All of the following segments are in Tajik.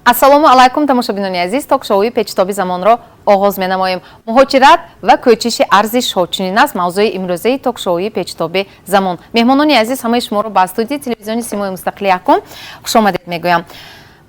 Ассалому алайкум, тамошобинони азиз. Ток-шоуи «Печитоби замонро» оғоз менамоем. Муҳоҷират ва кӯчиши арзишҳо — чунин аст мавзӯи имрӯзаи ток-шоуи «Печитоби замон». Меҳмонони азиз, ҳамаи шуморо ба студияи телевизиони «Симои мустақили якум» хушомадед мегӯям.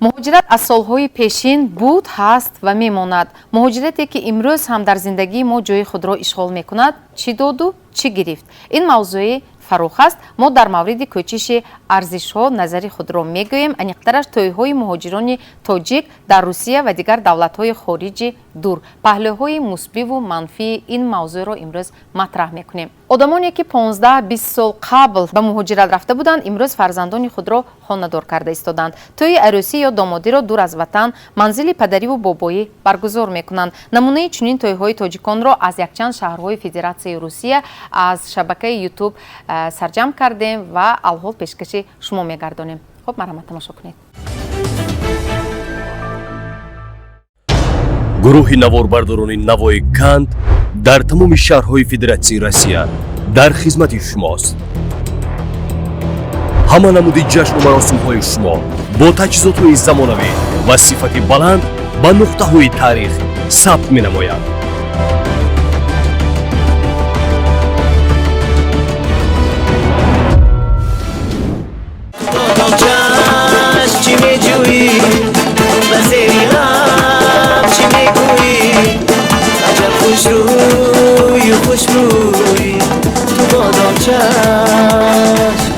Муҳоҷират аз солҳои пешин буд, ҳаст ва мемонад. Муҳоҷирате, ки имрӯз ҳам дар зиндагии мо ҷои худро ишғол мекунад, чӣ доду чӣ гирифт? Ин мавзӯи фарох аст. Мо дар мавриди кӯчиши арзишҳо назари худро мегӯем, аниқтараш тӯйҳои муҳоҷирони тоҷик дар Русия ва дигар давлатҳои хориҷи дур. Паҳлӯҳои мусбиву манфии ин мавзӯъро имрӯз матраҳ мекунем. Одамоне, ки 15-20 сол қабл ба муҳоҷират рафта буданд, имрӯз фарзандони худро хонадор карда истоданд. Тӯйи арӯсӣ ё домодиро дур аз ватан, манзили падариву бобоӣ баргузор мекунанд. Намунаи чунин тӯйҳои тоҷиконро аз якчанд шаҳрҳои Федератсияи Русия аз шабакаи Ютуб сарҷамъ кардем ва алҳол пешкаши шумо мегардонем. Хуб, марҳамат, тамошо кунед. Гурӯҳи наворбардорони «Навои Канд» дар тамоми шаҳрҳои Федератсияи Россия дар хизмати шумост. Ҳама намуди ҷашну маросимҳои шумо бо таҷҳизотҳои замонавӣ ва сифати баланд ба нуқтаҳои таърих сабт менамояд. Чӣ меҷӯӣ ба зери лаб, чӣ мегӯӣ? Аҷаб хушрӯю хушбӯӣ ту, бодом чашм.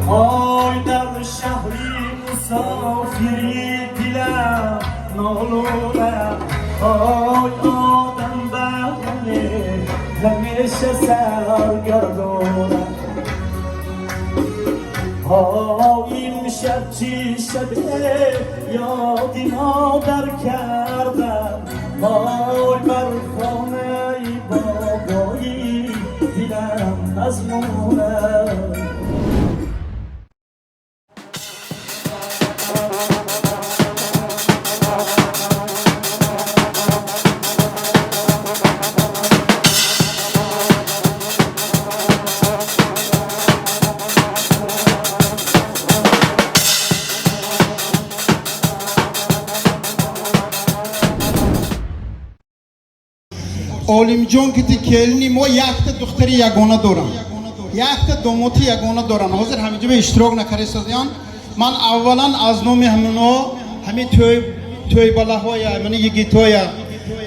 Ой, дар шаҳри мусофири дилам нолуна. Ой, одам бағале ҳамеша саргардона. Ой, имшаб чӣ шабе, ёди модар кардам. Ой, бар хонаи бобоӣ дилам мазмуна. Олимҷон, ки ти келини мо якта духтари ягона дорам, якта домоти ягона дорам. Ҳозир ҳаминҷо ба иштирок накарда. Ман аввалан аз номи ҳамино ҳамин тӯйбалаҳоя, мани йигитоя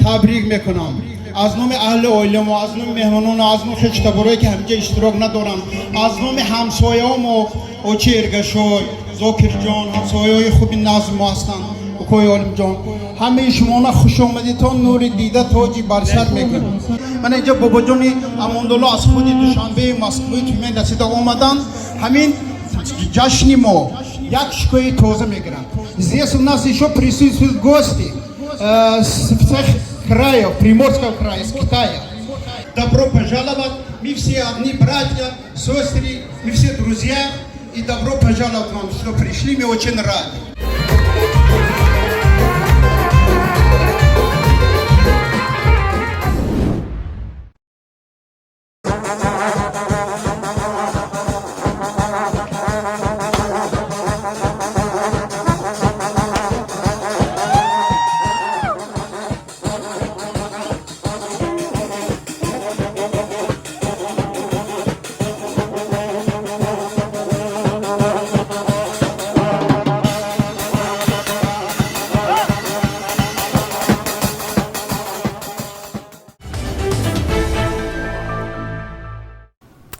табрик мекунам, аз номи аҳли оиламо, аз номи меҳмононо, аз номи хештаборое, ки ҳаминҷо иштирок надорам, аз номи ҳамсояҳомо, очи Эргашой, Зокирҷон, ҳамсояҳои хуби назм мо ҳастанд. Укои Олимҷон, ҳамаи шумона хушомадитон, нури дида, тоҷи барсар мекунам. Мана инҷо бобоҷони Амондулло аз худи Душанбеи, Москваи, Тюмен расида омаданд. Ҳамин ҷашни мо як шукӯҳи тоза мегиранд. Здесь у нас еще присутствуют гости с всех краев Приморского края, с Китая. Добро пожаловать! Мы все одни братья, сестры, мы все друзья. И добро пожаловать вам, что пришли, мы очень рады.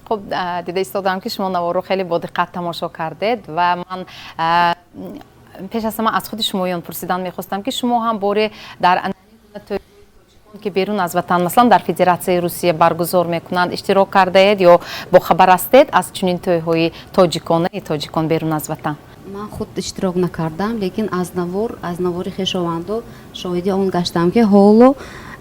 Хуб, дида истодам, ки шумо наворро хеле бодиққат тамошо кардед ва ман пеш аз ҳама аз худи шумоён пурсидан мехостам, ки шумо ҳам боре дар Ки берун аз ватан, масалан, дар Федератсияи Русия баргузор мекунанд, иштирок кардаед ё бохабар ҳастед аз чунин тӯйҳои тоҷиконаи тоҷикон берун аз ватан? Ман худ иштирок накардам, лекин аз навори хешовандо шоҳиди он гаштам, ки ҳоло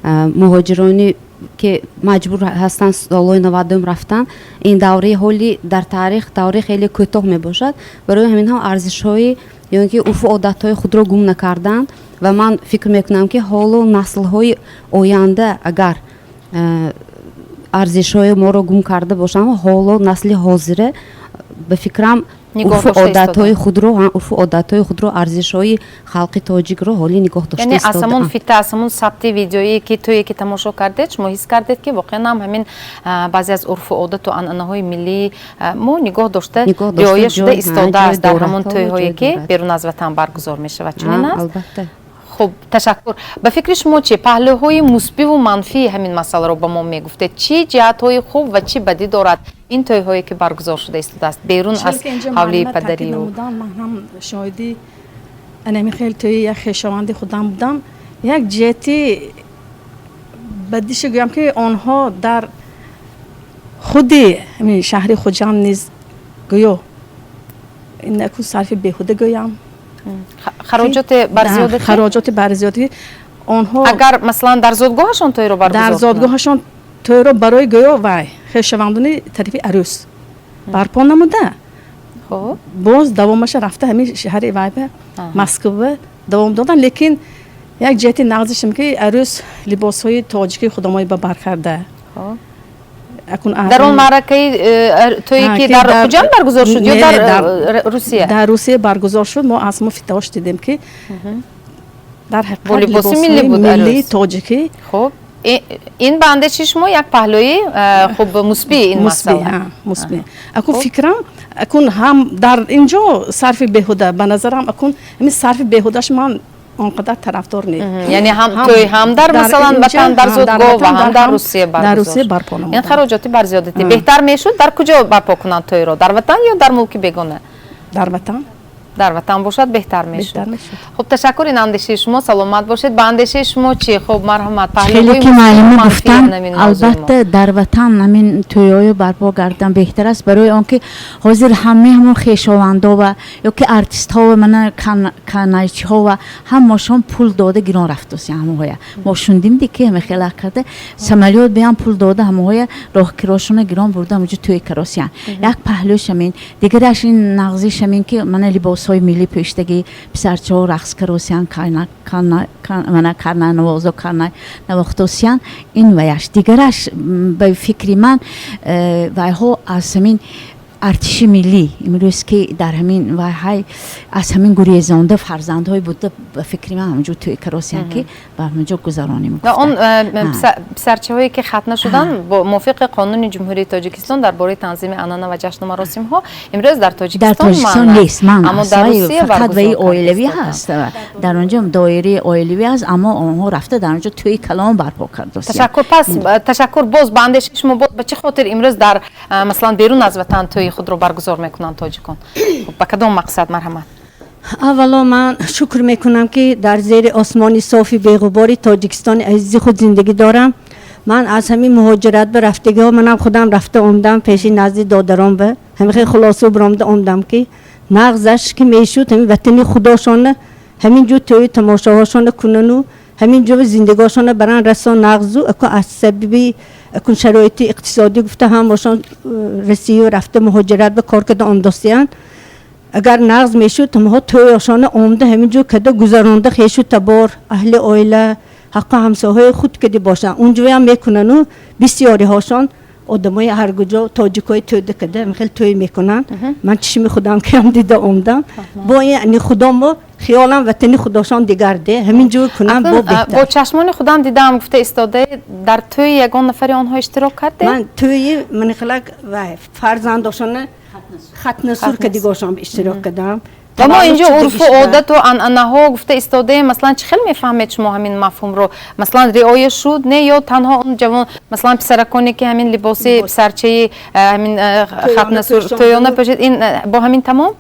муҳоҷироне ки маҷбур ҳастанд солҳои 90-ум рафтан, ин давраи ҳоли дар таърих давраи хеле кӯтоҳ мебошад. Барои ҳамин ҳам арзишҳои ё ин ки урфу одатҳои худро гум накарданд. Ва ман фикр мекунам, ки ҳоло наслҳои оянда агар арзишҳои моро гум карда бошанд, ҳоло насли ҳозира, ба фикрам, урфу одатҳои худро, урфу одатҳои худро, арзишҳои халқи тоҷикро ҳолӣ нигоҳ дошта. Яъне аз ҳамон фита, аз ҳамон сабти видеоие, ки тӯе ки тамошо кардед, шумо ҳис кардед, ки воқеан ҳам ҳамин баъзе аз урфу одату анъанаҳои миллии мо нигоҳ дошта, риоя шуда истодааст дар ҳамон тӯйҳое, ки берун аз ватан баргузор мешавад. Чунин аст? Албатта. Хуб, ташаккур. Ба фикри шумо чӣ? Паҳлӯҳои мусбиву манфии ҳамин масъаларо ба мо мегуфтед. Чӣ ҷиҳатҳои хуб ва чӣ бадӣ дорад ин тӯйҳое, ки баргузор шуда истодааст берун аз ҳавлии падарию? Ман ҳам шоҳиди анами хел тӯи як хешованди худам будам. Як ҷиҳати бадиша гӯям, ки онҳо дар худи шаҳри Хуҷанд низ гӯё инаку сарфи беҳуда гӯям. Хароҷоти барзиёдати? Хароҷоти барзиёдати онҳо. Агар, масалан, дар зодгоҳашон тӯйро баргузор? Дар зодгоҳашон тӯйро барои гӯё вай хешовандони тарафи арӯс барпо намуда, боз давомаша рафта ҳамин шаҳри вайба, Москва, давом додан. Лекин як ҷиҳати нағзишам, ки арӯс либосҳои тоҷикии худомои ба бар карда. Дар он маъракаи тӯе, ки дар Хуҷанд баргузор шуд ё дар Русия? Дар Русия баргузор шуд. Мо аз мо фитаош дидем, ки дар ҳақиқат либоси миллӣ буд. Миллии тоҷикӣ. Хуб, ин ба андешаи шумо як паҳлӯи хуб, мусбии ин масъала. Мусбӣ. Акун фикрам, акун ҳам дар ин ҷо сарфи беҳуда, ба назарам, акун ҳамин сарфи беҳудаш ман он қадар тарафдор не. Яъне ҳам тӯй ҳам дар, масалан, ватан, дар зодгоҳ ва ҳам дар Русия. Дар Русия барпо. Ин хароҷоти барзиёдатӣ. Беҳтар мешуд дар куҷо барпо кунанд тӯйро, дар ватан ё дар мулки бегона? Дар ватан. Дар ватан бошад, беҳтар мешуд. Хуб, ташаккур. Ин андешаи шумо, саломат бошед. Ба андешаи шумо чӣ? Хуб, марҳамат. Хеле ки муаллима гуфтан, албатта, дар ватан ҳамин тӯйҳоё барпо кардан беҳтар аст, барои он ки ҳозир ҳамаи ҳамон хешовандова ё ки артистҳова, мана карнайчиҳова, ҳамашон пул дода гирон рафтосиян. Ҳамаҳоя мо шундим ди, ки ҳама хела карда, самолёт биям, пул дода, ҳамаҳоя роҳкирошона гирон бурда, ҳамаҷо тӯй каросиян. Як паҳлӯш ҳамин, дигараш ин нағзиш ҳамин, ки мана либос либосҳои миллӣ пӯштагӣ писарчаҳо рақс каросиян, мана карнайнавозо карнай навохтосиян. Ин ваяш. Дигараш, ба фикри ман, вайҳо аз ҳамин артиши миллӣ имрӯз, ки дар ҳамин вайҳай, аз ҳамин гурезонда фарзандҳои буда, ба фикри ман, ҳаминҷо тӯй каросиян, ки ба ҳаминҷо гузаронем. Ва он писарчаҳое, ки хатна шуданд, бо мувофиқи қонуни Ҷумҳурии Тоҷикистон дар бораи танзими анъана ва ҷашну маросимҳо, имрӯз дар Тоҷикистон нест, манъ. Аммо дар Русия фақат ваи оилавӣ ҳаст, дар онҷо доираи оилавӣ аст, аммо онҳо рафта дар онҷо тӯи калон барпо кардосиянд. Ташаккур. Пас ташаккур. Боз ба андешаи шумо, боз ба чӣ хотир имрӯз дар, масалан, берун аз ватан тӯи худро баргузор мекунанд тоҷикон? Ба кадом мақсад? Марҳамат. Аввало ман шукр мекунам, ки дар зери осмони софи беғубори Тоҷикистони азизи худ зиндагӣ дорам. Ман аз ҳамин муҳоҷират ба рафтагиҳо, манам худам рафта омдам пеши назди додарон, ба ҳамин хел хулосо биромда омдам, ки нағзаш ки мешуд, ҳамин ватани худошона ҳамин ҷо тӯю тамошоҳошона кунану ҳамин ҷо зиндагиҳошона баран расо нағзу. Акун аз сабаби акун шароити иқтисодӣ гуфта, ҳамашон Россию рафта, муҳоҷират ба кор карда омдосиянд. Агар нағз мешуд, ҳамаҳо тӯёшона омда, ҳамин ҷо када гузаронда, хешу табор, аҳли оила, ҳаққу ҳамсоҳои худ кади бошанд. Унҷоям мекунану бисёриҳошон одамои ҳар куҷо тоҷикҳои тӯда када хел тӯй мекунанд. Ман чишми худам кам дида омдам. Бо ин худомо хиёлам ватани худошон дигар де, ҳамин ҷо кунам бо беҳтар. Бо чашмони худам дидам гуфта истодаед, дар тӯи ягон нафари онҳо иштирок кардед? Ман тӯи манихелак фарзандошона хатнасур кадигошон иштирок кардам. Ва мо инҷо урфу одату анъанаҳо гуфта истодаем. Масалан, чӣ хел мефаҳмед шумо ҳамин мафҳумро? Масалан, риоя шуд, не, ё танҳо он ҷавон, масалан, писараконе, ки ҳамин либоси писарчаи ҳамин хатнасур тӯёна пӯшид, ин бо ҳамин тамом?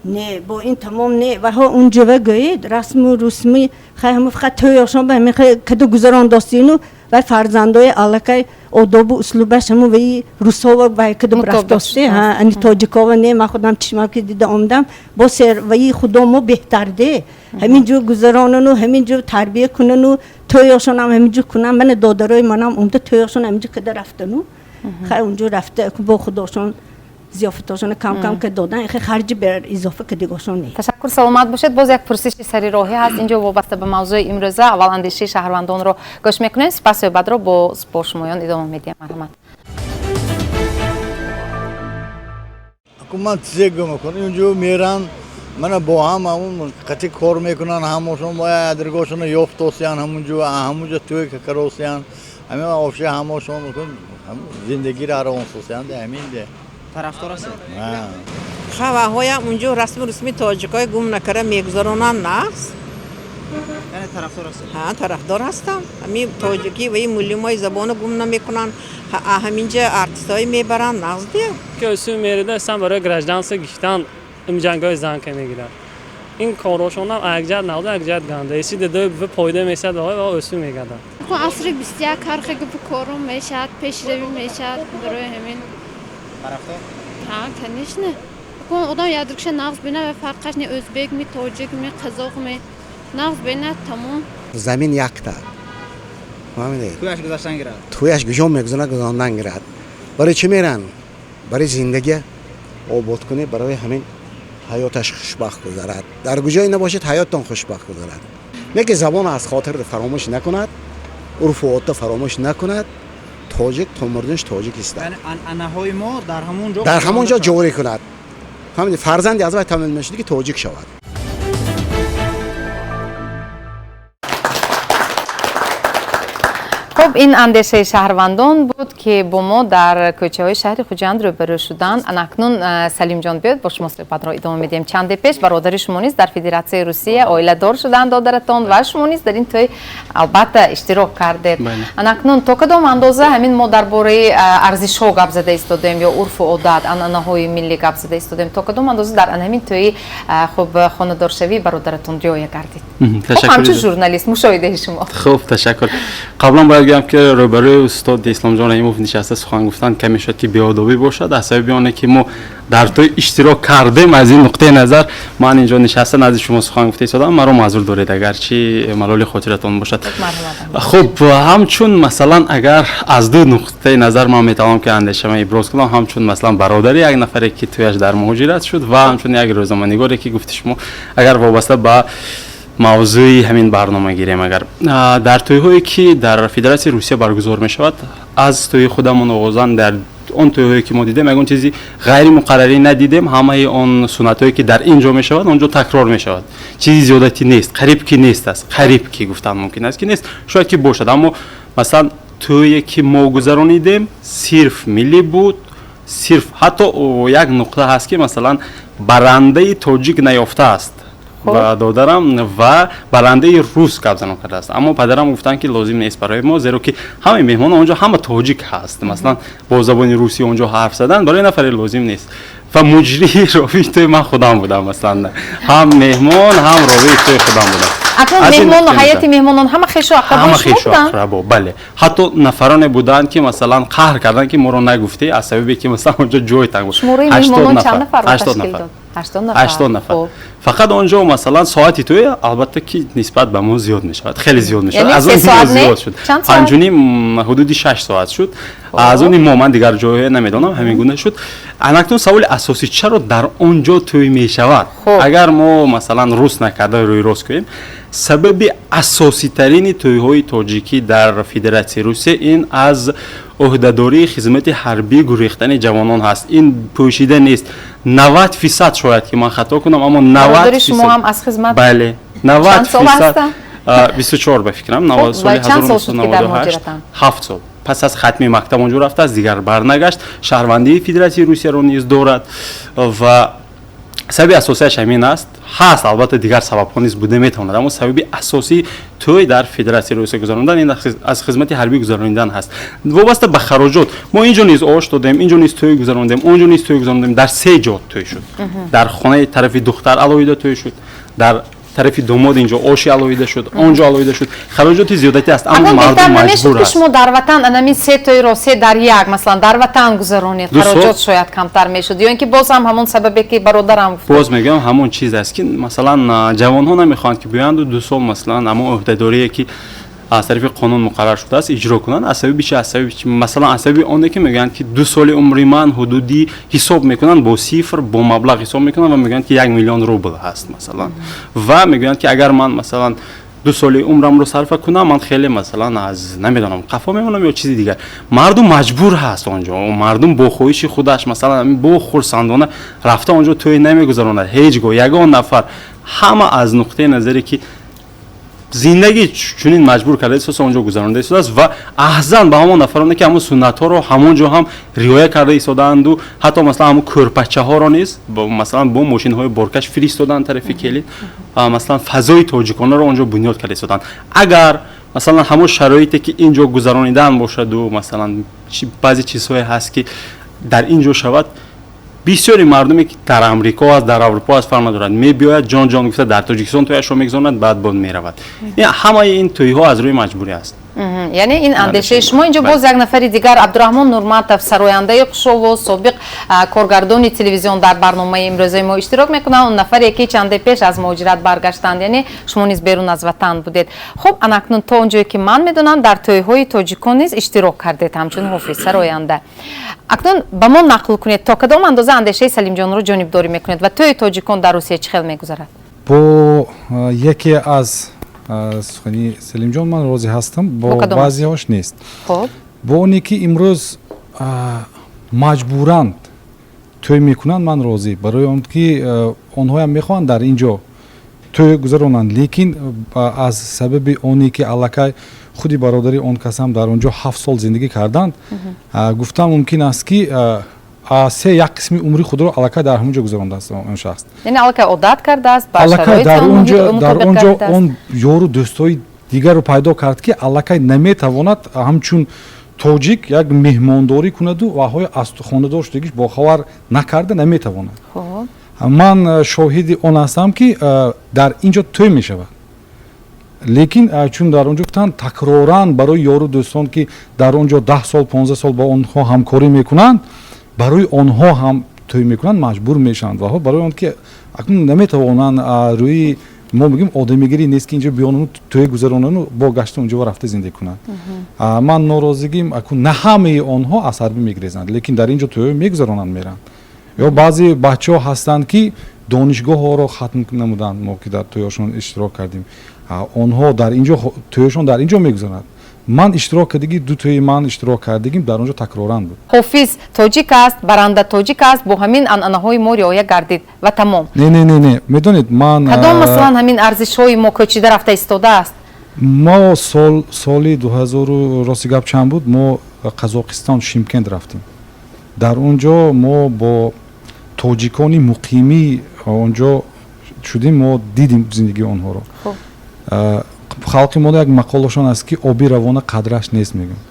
Не, бо ин тамом не. Ваҳо унҷава гӯед, расму русми хай ҳама фақат тӯёшон ба ҳамин хай каду гузарон достину вай фарзандои аллакай одобу услубаш ҳамун ваи русова вай каду Мутобиқ рафтосте, шудааст. ҳа, ани тоҷикова не, ман худам чишмам ки дида омдам, бо сер ваи худо мо беҳтар де. Ҳамин ҷо гузаронану, ҳамин ҷо тарбия кунану, тӯёшонам ҳамин ҷо кунам. Мана додарои манам омда тӯёшон ҳамин ҷо када рафтану. Хай унҷо рафта бо худошон зиёфатошона кам-кам ка додан, хай харҷи бер изофа кадигошон не. Ташаккур, саломат бошед. Боз як пурсиши сари роҳӣ ҳаст инҷо вобаста ба мавзӯи имрӯза. Аввал андешаи шаҳрвандонро гӯш мекунем, сипас суҳбатро бо шумоён идома медиҳем. Марҳамат. Ман чизе гум кун, инҷо меран, мана бо ҳам ҳамун қати кор мекунан, ҳамошон адргошона ёфтосиян, ҳамунҷо ҳамунҷо тӯй какаросиян, ҳамин офши ҳамошон зиндагиро аравон сосиян, ҳамин де. Тарафдор ҳастед? Хаваҳоям унҷо расму русми тоҷикҳои гум накарда мегузаронанд, нағз. Яъне тарафдор ҳастед? Ҳа, тарафдор ҳастам. Ҳамин тоҷикӣ ва ин муллимои забону гум намекунанд, ҳаминҷа артистҳое мебаранд, нағз де. Ки осӯ мерида сан барои гражданство гирифтан имҷангои занка мегирад. Ин корҳошонам як ҷиҳат нағз, як ҷиҳат ганда. Иси дедои пайдо мешавад ва осӯ мегардад. Асри 21 ҳар хел гапу кору мешавад, пешравӣ мешавад барои ҳамин. Тарафдор? Ҳа, конечно. Одам якдигиша нағз бина ва фарқаш не ӯзбек ми, тоҷик ми, қазоқ ми. Нағз бина, тамом. Замин якта. Фаҳмидед? Тӯяш гузаштан гирад. Тӯяш гуҷо мегузарад, гузарондан гирад. Барои чӣ меран? Барои зиндагӣ обод кунӣ, барои ҳамин ҳаёташ хушбахт гузарад. Дар куҷое набошед, ҳаёттон хушбахт гузарад. Не ки забон аз хотир фаромӯш накунад, урфу одатро фаромӯш накунад, тоҷик то мурданаш тоҷик истад. Яъне анъанаҳои мо дар ҳамон ҷо дар ҳамон ҷо ҷорӣ кунад. Фаҳмидед? Фарзанде аз вай таваллуд мешуд ки тоҷик шавад. Хуб, ин андешаи шаҳрвандон буд ки бо мо дар кӯчаҳои шаҳри Хуҷанд рӯбарӯ шуданд. Анакнун Салимҷон, биёед бо шумо суҳбатро идома медиҳем. Чанде пеш бародари шумо низ дар Федератсияи Русия оиладор шуданд, додаратон, ва шумо низ дар ин тӯй албатта иштирок кардед. Анакнун то кадом андоза ҳамин мо дар бораи арзишҳо гап зада истодаем ё урфу одат, анъанаҳои миллӣ гап зада истодаем, то кадом андоза дар ҳамин тӯи хуб хонадоршавии бародаратон риоя гардид? Ҳамчун журналист мушоҳидаи шумо. Хуб, ташаккур. Қаблан бояд гӯям ки рӯбарӯи устод Исломҷон Раҳимов нишаста сухан гуфтан каме шояд ки беодобӣ бошад, аз сабаби оне ки мо дар тӯй иштирок кардем. Аз ин нуқтаи назар ман инҷо нишаста назди шумо сухан гуфта истодам, маро маъзур доред, агарчи малоли хотиратон бошад. Хуб, ҳамчун масалан агар аз ду нуқтаи назар ман метавонам ки андешама иброз кунам, ҳамчун масалан бародари як нафаре ки тӯяш дар муҳоҷират шуд ва ҳамчун як рӯзноманигоре ки гуфти шумо агар вобаста ба мавзӯи ҳамин барнома гирем, агар дар тӯйҳое ки дар Федератсияи Русия баргузор мешавад, аз тӯйи худамон оғозан, дар он тӯйҳое ки мо дидем, ягон чизи ғайримуқаррарӣ надидем. Ҳамаи он суннатҳое ки дар ин ҷо мешавад, он ҷо такрор мешавад. Чизи зиёдатӣ нест, қариб ки нест аст, қариб ки гуфтан мумкин аст ки нест, шояд ки бошад. Аммо масалан тӯе ки мо гузаронидем сирф миллӣ буд, сирф ҳатто як нуқта ҳаст ки масалан барандаи тоҷик наёфтааст ва додарам ва барандаи рус гапзанон кардааст. Аммо падарам гуфтанд ки лозим нест барои мо, зеро ки ҳамаи меҳмонон онҷо ҳама тоҷик ҳаст. Масалан бо забони русӣ онҷо ҳарф задан барои нафаре лозим нест. Ва муҷрии ровии тӯй ман худам будам, масалан ҳам меҳмон, ҳам ровии тӯй худам будам. Акнун меҳмон, ҳайати меҳмонон ҳама хешу ақрабои шумо буданд? Ақрабо, бале. Ҳатто нафароне буданд ки масалан қаҳр карданд ки моро нагуфтӣ, аз сабабе ки масалан онҷо ҷой танг буд. Шумораи меҳмонон чанд нафарро ташкил дод? 80 нафар. Фақат онҷо масалан соати тӯй албатта ки нисбат ба мо зиёд мешавад, хеле зиёд мешавад. Аз он зиёд шуд. 5.5 ҳудуди 6 соат шуд. Аз они мо, ман дигар ҷойҳое намедонам, ҳамин гуна шуд. Анакнун саволи асосӣ, чаро дар он ҷо тӯй мешавад? Агар мо масалан рус накарда рӯи рост кунем, сабаби асоситарини тӯйҳои тоҷикӣ дар Федератсияи Русия ин аз ӯҳдадории хизмати ҳарбӣ гурехтани ҷавонон ҳаст. Ин пӯшида нест. 90% шояд ки ман хато кунам, аммо 90% шумо ҳам аз хизмат? Бале, 90%, 24 ба фикрам, соли 1998, 7 сол пас аз хатми мактаб онҷо рафтааст, дигар барнагашт. Шаҳрвандии Федератсияи Русияро низ дорад ва Сабаби асосиаш ҳамин аст. Ҳаст, албатта, дигар сабабҳо низ буда метавонад, аммо сабаби асосии тӯй дар Федератсияи Русия гузаронидан ин аз хизмати ҳарбӣ гузаронидан ҳаст. Вобаста ба хароҷот, мо инҷо низ ош додем, инҷо низ тӯй гузарондем, онҷо низ тӯй гузарондем. Дар се ҷо тӯй шуд: дар хонаи тарафи духтар алоҳида тӯй шуд, дар тарафи домод инҷо оши алоҳида шуд, он ҷо алоҳида шуд. Хароҷоти зиёдатӣ аст, аммо мардум маҷбур аст. Шумо дар ватан анамин се тӯйро се дар як, масалан, дар ватан гузаронед, хароҷот шояд камтар мешуд, ё ин ки боз ҳам ҳамон сабабе ки бародарам гуфт? Боз мегӯям, ҳамон чиз аст, ки масалан, ҷавонҳо намехоҳанд, ки биёянду 2 сол, масалан, ҳамон ӯҳдадорие, ки аз тарафи қонун муқаррар шудааст, иҷро кунанд. Аз сабаби чи? Аз сабаби чи? Масалан, аз сабаби оне, ки мегӯянд, ки 2 соли умри ман ҳудуди, ҳисоб мекунанд бо сифр, бо маблағ ҳисоб мекунанд ва мегӯянд, ки 1 миллион рубл ҳаст, масалан, ва мегӯянд, ки агар ман, масалан, 2 соли умрамро сарфа кунам, ман хеле, масалан, аз намедонам, қафо мемонам ё чизи дигар. Мардум маҷбур ҳаст онҷо. Мардум бо хоҳиши худаш, масалан, бо хурсандона рафта онҷо тӯй намегузаронад ҳеҷ гоҳ ягон нафар. Ҳама аз нуқтаи назаре, ки зиндагӣ чунин маҷбур карда истодааст, онҷо гузаронида истодааст. Ва аҳзан ба ҳамон нафароне, ки ҳамон суннатҳоро ҳамон ҷо ҳам риоя карда истодаанду ҳатто, масалан, ҳамон кӯрпачаҳоро низ, масалан, бо мошинҳои боркаш фиристоданд тарафи келин, масалан, фазои тоҷиконаро онҷо бунёд карда истоданд. Агар, масалан, ҳамон шароите, ки ин ҷо гузаронидан бошаду, масалан, баъзе чизҳое ҳаст, ки дар ин ҷо шавад, бисёри мардуме, ки дар Амрико аст, дар Аврупо аст, фарқ надорад, мебиёяд, ҷон ҷон гуфта дар Тоҷикистон тӯяшро мегузаронад, баъд боз меравад. Ҳамаи ин тӯйҳо аз рӯи маҷбурӣ аст. Яъне ин андешаи шумо. Инҷо боз як нафари дигар, Абдураҳмон Нурматов, сарояндаи хушовоз, собиқ коргардони телевизион, дар барномаи имрӯзаи мо иштирок мекунанд. Он нафаре, ки чанде пеш аз муҳоҷират баргаштанд, яъне шумо низ берун аз ватан будед. Хуб, анакнун, то он ҷое ки ман медонам, дар тӯйҳои тоҷикон низ иштирок кардед ҳамчун ҳофиз, сароянда. Акнун ба мо нақл кунед, то кадом андоза андешаи Салимҷонро ҷонибдорӣ мекунед ва тӯи тоҷикон дар Русия чӣ хел мегузарад? Бо яке аз сухани Селимҷон ман розӣ ҳастам, бо баъзеҳош нест. Бо оне ки имрӯз маҷбуранд тӯй мекунанд, ман розӣ, барои он ки онҳоям мехоҳанд дар ин ҷо тӯй гузаронанд, лекин аз сабаби оне ки аллакай худи бародари он касам дар он ҷо 7 сол зиндагӣ карданд, гуфтан мумкин аст, ки се як қисми умри худро аллакай дар ҳамон ҷо гузарондааст он шахс. Яъне аллакай одат кардааст. Аллакай дар он ҷо он ёру дӯстҳои дигарро пайдо кард, ки аллакай наметавонад ҳамчун тоҷик як меҳмондорӣ кунаду ваҳои аз хонадор шудагиш бохабар накарда наметавонад. Ман шоҳиди он ҳастам, ки дар ин ҷо тӯй мешавад, лекин чун дар он ҷо гуфтанд, такроран барои ёру дӯстон, ки дар он ҷо 10 сол, 15 сол бо онҳо ҳамкорӣ мекунанд, барои онҳо ҳам тӯй мекунанд, маҷбур мешаванд ва барои он ки акнун наметавонанд, рӯи мо мегӯем, одамигирӣ нест, ки инҷо биёнану тӯй гузаронану бо гашта унҷо рафта зиндагӣ кунанд. Ман норозигим, акун на ҳамаи онҳо аз ҳарбӣ мегирезанд, лекин дар ин ҷо тӯй мегузаронанд, меранд. Ё баъзе бачаҳо ҳастанд, ки донишгоҳҳоро хатм намуданд, мо ки дар тӯёшон иштирок кардем, онҳо дар ин ҷо тӯёшон дар ин ҷо мегузаранд. Ман иштирок кардагӣ, ду тӯи ман иштирок кардагим, дар он ҷо такроран буд. Ҳофиз тоҷик аст, баранда тоҷик аст, бо ҳамин анъанаҳои мо риоя гардид ва тамом. Не, не, не, не, медонед, ман Кадом, масалан, ҳамин арзишҳои мо кӯчида рафта истодааст? Мо сол, соли дуҳазору, рости гап, чанд буд, мо Қазоқистон, Шимкент рафтем. Дар он ҷо мо бо тоҷикони муқимӣ он ҷо шудем, мо дидем зиндагии онҳоро. Халқи мо як мақолашон аст, ки оби равона қадраш нест, мегӯянд.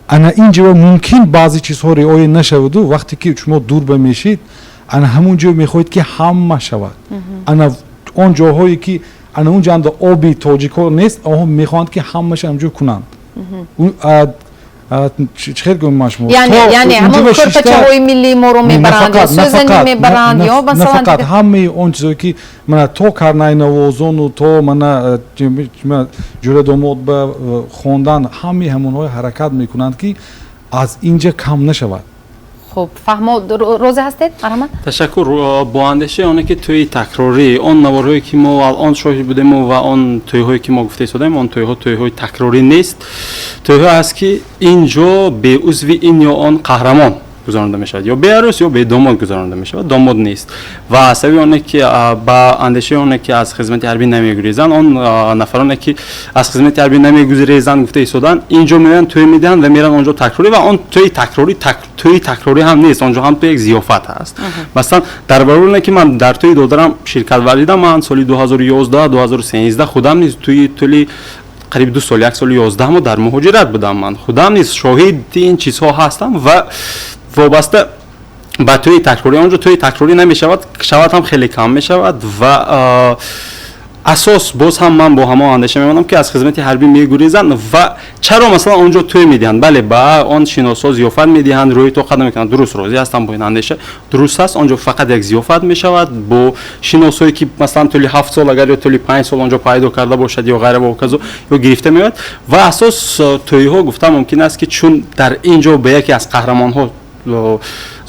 Ана ин ҷо мумкин баъзе чизҳо риоя нашаваду вақте ки шумо дур ба мешид, ана ҳамон ҷо мехоҳед, ки ҳама шавад. Ана он ҷоҳое, ки ана он ҷанда оби тоҷикҳо нест, онҳо мехоҳанд, ки ҳамаша ҳамҷо кунанд. Чӣ хел гӯям ман шумо? Яъне ҳамон кӯрпачаҳои миллии моро мебаранд ё сӯзанӣ мебаранд ё масалан? Нафақат ҳамаи он чизое, ки мана то карнайнавозону то мана ҷӯрадомод ба хондан, ҳамаи ҳамонҳое ҳаракат мекунанд, ки аз инҷа кам нашавад. Хуб, фаҳмо, розӣ ҳастед? Марҳамат. Ташаккур. Бо андешаи оне, ки тӯи такрорӣ, он наворҳое, ки мо алон шоҳид будему ва он тӯйҳое, ки мо гуфта истодаем, он тӯйҳо тӯйҳои такрорӣ нест. Тӯйҳо аст, ки ин ҷо беузви ин ё он қаҳрамон Гузаронда мешавад ё беарӯс, ё бедомод гузаронда мешавад, домод нест. Ва сабаби оне ки ба андешаи оне ки аз хизмати ҳарбӣ намегурезанд, он нафароне ки аз хизмати ҳарбӣ намегурезанд, гуфта истоданд, инҷо меоянд, тӯй медиҳанд ва мераванд онҷо такрорӣ. Ва он тӯи такрорӣ тӯи такрорӣ ҳам нест, онҷо ҳам ту як зиёфат ҳаст. Масалан, дар баробари оне ки ман дар тӯи додарам ширкат варзидам, ман соли 2011, 2013 худам низ тӯи тӯли қариб 2 сол, 1 соли 11 моҳ дар муҳоҷират будам. Ман худам низ шоҳиди ин чизҳо ҳастам. Ва вобаста ба тӯи такрорӣ, онҷо тӯи такрорӣ намешавад, шавад ҳам хеле кам мешавад. Ва асос боз ҳам ман бо ҳамон андеша мемонам, ки аз хизмати ҳарбӣ мегурезанд. Ва чаро масалан онҷо тӯй медиҳанд? Бале, ба он шиносҳо зиёфат медиҳанд, рӯи тоқат намекунанд. Дуруст, розӣ ҳастам бо ин андеша, дуруст аст. Онҷо фақат як зиёфат мешавад бо шиносҳое ки масалан тӯли 7 сол агар ё тӯли 5 сол онҷо пайдо карда бошад ё ғайра ва ҳоказо, ё гирифта меояд. Ва асос тӯйҳо, гуфта мумкин аст, ки чун дар ин ҷо ба яке аз қаҳрамонҳо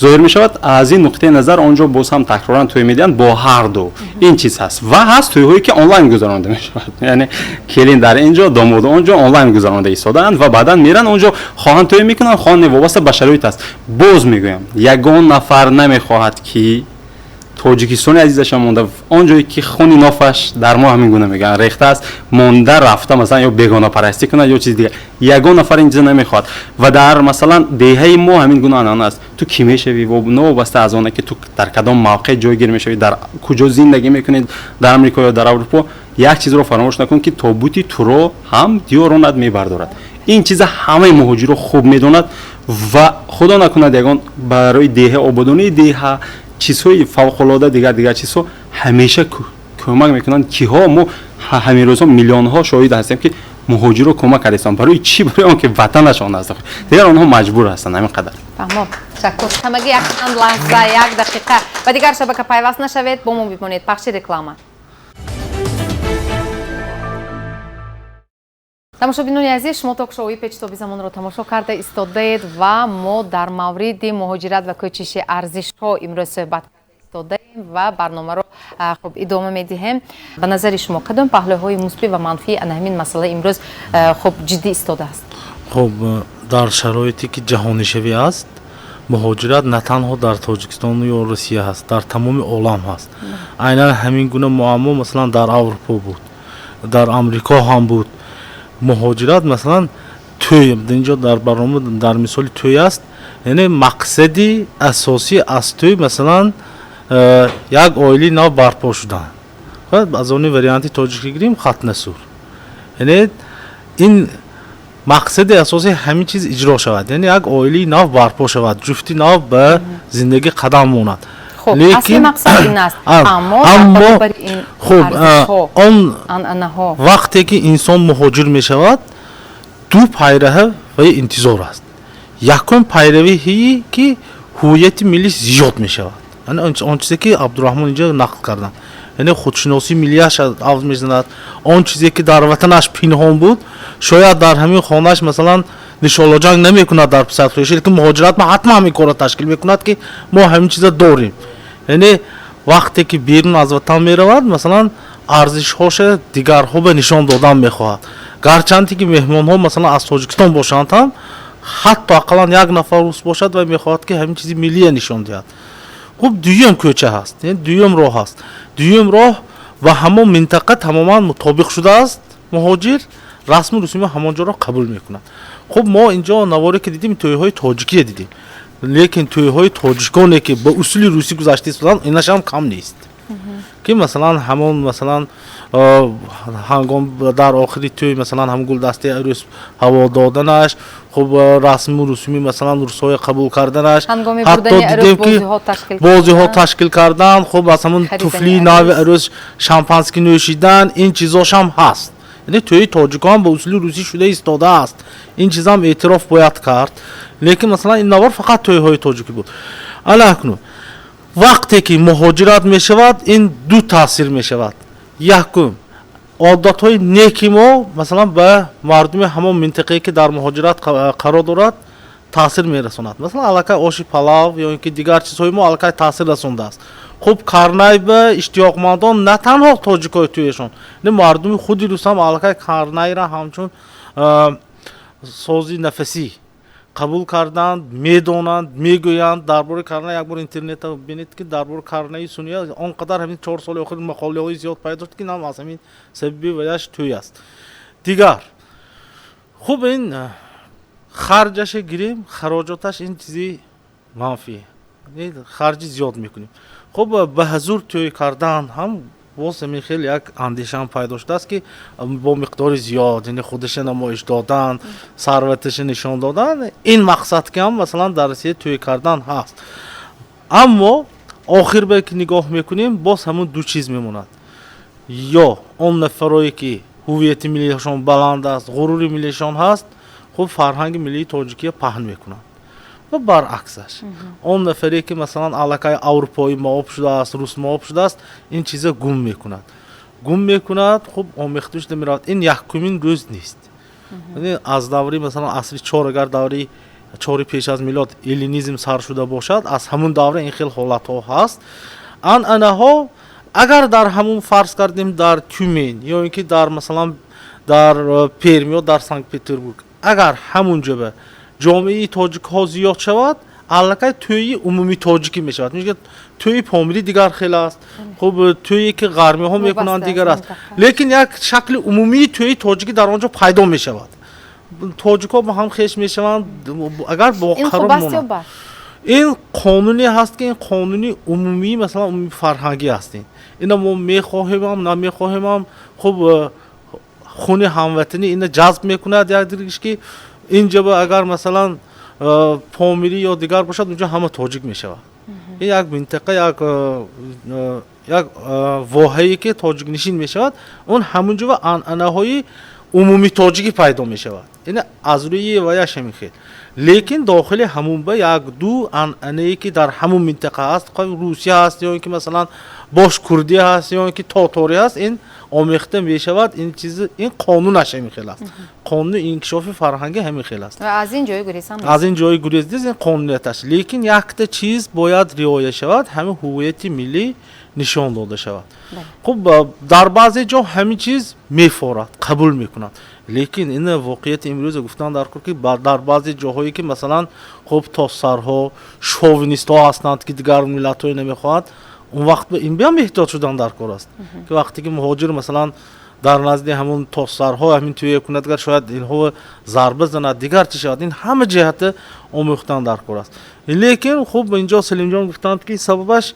зоҳир мешавад, аз ин нуқтаи назар он ҷо боз ҳам такроран тӯй медиҳанд бо ҳар ду. Ин чиз ҳаст. Ва ҳаст тӯйҳое ки онлайн гузаронда мешавад, яъне келин дар ин ҷо, домод он ҷо, онлайн гузаронда истодаанд ва баъдан меранд он ҷо, хоҳанд тӯй мекунанд, хоҳанд не, вобаста ба шароит аст. Боз мегӯям, ягон нафар намехоҳад, ки Тоҷикистони азизаша монда, он ҷое ки хуни нофаш дар мо ҳамин гуна мегӯянд рехтааст, монда рафта, масалан, ё бегонапарастӣ кунад, ё чизи дигар. Ягон нафар ин чиза намехоҳад. Ва дар масалан деҳаи мо ҳамин гуна анъана аст: ту кӣ мешавӣ, новобаста аз оне ки ту дар кадом мавқеъ ҷойгир мешавӣ, дар куҷо зиндагӣ мекунӣ, дар Амрико ё дар Аврупо, як чизро фаромӯш накун, ки тобути туро ҳам диёронат мебардорад. Ин чиза ҳамаи муҳоҷиро хуб медонад. Ва худо накунад, ягон барои деҳа, ободонии деҳа, чизҳои фавқулода, дигар дигар чизҳо ҳамеша кӯмак мекунанд. Киҳо? Мо ҳамин рӯзҳо миллионҳо шоҳид ҳастем, ки муҳоҷиро кӯмак кардастанд. Барои чӣ? Барои он ки ватанашон аст. Дигар онҳо маҷбур ҳастанд, ҳамин қадар. Фаҳмом, ташаккур. Ҳамагӣ як чанд лаҳза, як дақиқа. Ба дигар шабака пайваст нашавед, бо мо бимонед. Пахши реклама. Тамошобинони азиз, шумо ток-шоуи Печитоби замонро тамошо карда истодаед ва мо дар мавриди муҳоҷират ва кӯчиши арзишҳо имрӯз суҳбат карда истодаем ва барномаро хуб идома медиҳем. Ба назари шумо, кадом паҳлӯҳои мусбӣ ва манфии ана ҳамин масъала имрӯз хуб ҷиддӣ истодааст? Хуб, дар шароите ки ҷаҳонишавӣ аст, муҳоҷират на танҳо дар Тоҷикистону ё Русия ҳаст, дар тамоми олам ҳаст. Айнан ҳамин гуна муаммо масалан дар Аврупо буд, дар Амрико ҳам буд. Муҳоҷират, масалан, тӯй, инҷо дар барнома дар мисоли тӯй аст, яъне мақсади асосӣ аз тӯй масалан як оилаи нав барпо шудан. Аз они варианти тоҷикӣ гирем, хатнасур, яъне ин мақсади асосӣ ҳамин чиз иҷро шавад, яъне як оилаи нав барпо шавад, ҷуфти нав ба зиндагӣ қадам монад. Хуб, асли мақсад ин аст, аммо хуб, он вақте ки инсон муҳоҷир мешавад, ду пайраҳа ва интизор аст. Якум пайравие ки ҳуввияти миллӣ зиёд мешавад, он чизе ки Абдураҳмон инҷо нақл карданд, яъне худшиносии миллиаш авз мезанад. Он чизе ки дар ватанаш пинҳон буд, шояд дар ҳамин хонааш масалан нишолоҷанг намекунад дар писархӯши, лекин муҳоҷират ма ҳатман ҳамин корро ташкил мекунад, ки мо ҳамин чиза дорем. Яъне вақте ки берун аз ватан меравад, масалан, арзишҳоша дигарҳо ба нишон додан мехоҳад, гарчанде ки меҳмонҳо масалан аз Тоҷикистон бошанд ҳам, ҳатто ақаллан як нафар рус бошад ва мехоҳад, ки ҳамин чизи миллия нишон диҳад. Хуб, дуюм кӯча ҳаст, дуюм роҳ ҳаст. Дуюм роҳ ва ҳамон минтақа тамоман мутобиқ шудааст, муҳоҷир расму русуми ҳамон ҷоро қабул мекунад. Хуб, мо инҷо наворе ки дидем, тӯйҳои тоҷикие дидем, лекин тӯйҳои тоҷиконе ки ба усули русӣ гузашта истоданд, инашам кам нест, ки масалан ҳамон масалан ҳангом дар охири тӯй масалан ҳам гулдастаи арӯс ҳаво доданаш, хуб, расму русуми масалан русҳоя қабул карданаш, ҳатто дидем ки бозиҳо ташкил кардан, хуб, аз ҳамон туфлии нави арӯс шампанский нӯшидан, ин чизошам ҳаст. Яъне тӯйи тоҷикон ба усули русӣ шуда истодааст, ин чизам эътироф бояд кард. Лекин масалан ин навор фақат тӯйҳои тоҷикӣ буд. Ана акнун вақте ки муҳоҷират мешавад, ин ду таъсир мешавад. Якум, одатҳои неки мо масалан ба мардуми ҳамон минтақае ки дар муҳоҷират қарор дорад таъсир мерасонад. Масалан, аллакай оши палав ё ин ки дигар чизҳои мо аллакай таъсир расондааст. Хуб, карнай ба иштиёқмандон на танҳо тоҷикои тӯяшон, мардуми худи рус ҳам аллакай карнайра ҳамчун сози нафасӣ Қабул карданд, медонанд, мегӯянд дар бораи карнай. Як бор интернета бинед, ки дар бораи карнаи суния он қадар ҳамин 4 соли охир мақолаҳои зиёд пайдо шуд, ки нам аз ҳамин сабаби ваяш тӯй аст. Дигар, хуб, ин харҷаше гирем, хароҷоташ, ин чизи манфӣ, харҷи зиёд мекунем. Хуб, ба ҳузур тӯй кардан ҳам боз ҳамин хел як андешаам пайдо шудааст, ки бо миқдори зиёд, яъне худаша намоиш додан, сарваташа нишон додан, ин мақсад ки ҳам, масалан, дар Россия тӯй кардан ҳаст. Аммо охир ба ки нигоҳ мекунем, боз ҳамун ду чиз мемонад: ё он нафарое, ки ҳувияти миллиашон баланд аст, ғурури миллиашон ҳаст, хуб, фарҳанги миллии тоҷикия паҳн мекунанд, ва баръаксаш, он нафаре, ки, масалан, аллакай аврупоӣ маоб шудааст, русмаоб шудааст, ин чиза гум мекунад, гум мекунад. Хуб, омехта шуда меравад. Ин якумин рӯз нест. Аз даври, масалан, асри чор, агар даври чори пеш аз милод эллинизм сар шуда бошад, аз ҳамун давра ин хел ҳолатҳо ҳаст. Анъанаҳо агар дар ҳамун, фарз кардем, дар Тюмен ё ин ки дар, масалан, дар Перм ё дар Санкт Петербург, агар ҳамун ҷоба ҷомеаи тоҷикҳо зиёд шавад, аллакай тӯйи умумии тоҷикӣ мешавад. Тӯйи помирӣ дигар хел аст, хуб, тӯе ки ғармиҳо мекунанд, дигар аст, лекин як шакли умумии тӯйи тоҷикӣ дар он ҷо пайдо мешавад. Тоҷикҳо ба ҳам хеш мешаванд, агар бо қарор. Ин қонуне ҳаст, ки ин қонуни умумӣ, масалан, умумии фарҳангӣ ҳастин. Ина мо мехоҳемам, намехоҳемам, хуб, хуни ҳамватанӣ ина ҷазб мекунад якдигиш, ки инҷа агар, масалан, помирӣ ё дигар бошад, унҷо ҳама тоҷик мешавад. Ин як минтақа, як воҳае, ки тоҷикнишин мешавад, он ҳамунҷо анъанаҳои умумии тоҷикӣ пайдо мешавад. Ин аз рӯи ваяш ҳамин хел. Лекин дохили ҳамун ба як ду анъанае, ки дар ҳамун минтақа ҳаст, русия ҳаст ё ин ки, масалан, бошкурдӣ ҳаст ё ин ки тоторӣ ҳаст, ин омехта мешавад. Ин чиз, ин қонунаш ҳамин хел аст, қонуни инкишофи фарҳангӣ ҳамин хел аст. Аз ин ҷои гурез. Аз ин ҷои гурез нест, ин қонунияташ. Лекин якта чиз бояд риоя шавад, ҳамин ҳувияти миллӣ нишон дода шавад. Хуб, дар баъзе ҷо ҳамин чиз мефорад, қабул мекунанд, лекин ин воқеияти имрӯза гуфтан дар кор, ки дар баъзе ҷоҳое, ки, масалан, хуб, тоссарҳо, шовинистҳо ҳастанд, ки дигар миллатҳое намехоҳанд, он вақт ин биам эҳтиёт шудан дар кор аст, ки вақте ки муҳоҷир, масалан, дар назди ҳамун тоссарҳо ҳамин тӯя кунад, агар шояд инҳо зарба занад, дигар чӣ шавад. Ин ҳама ҷиҳата омӯхтан дар кор аст. Лекин, хуб, инҷо Салимҷон гуфтанд, ки сабабаш,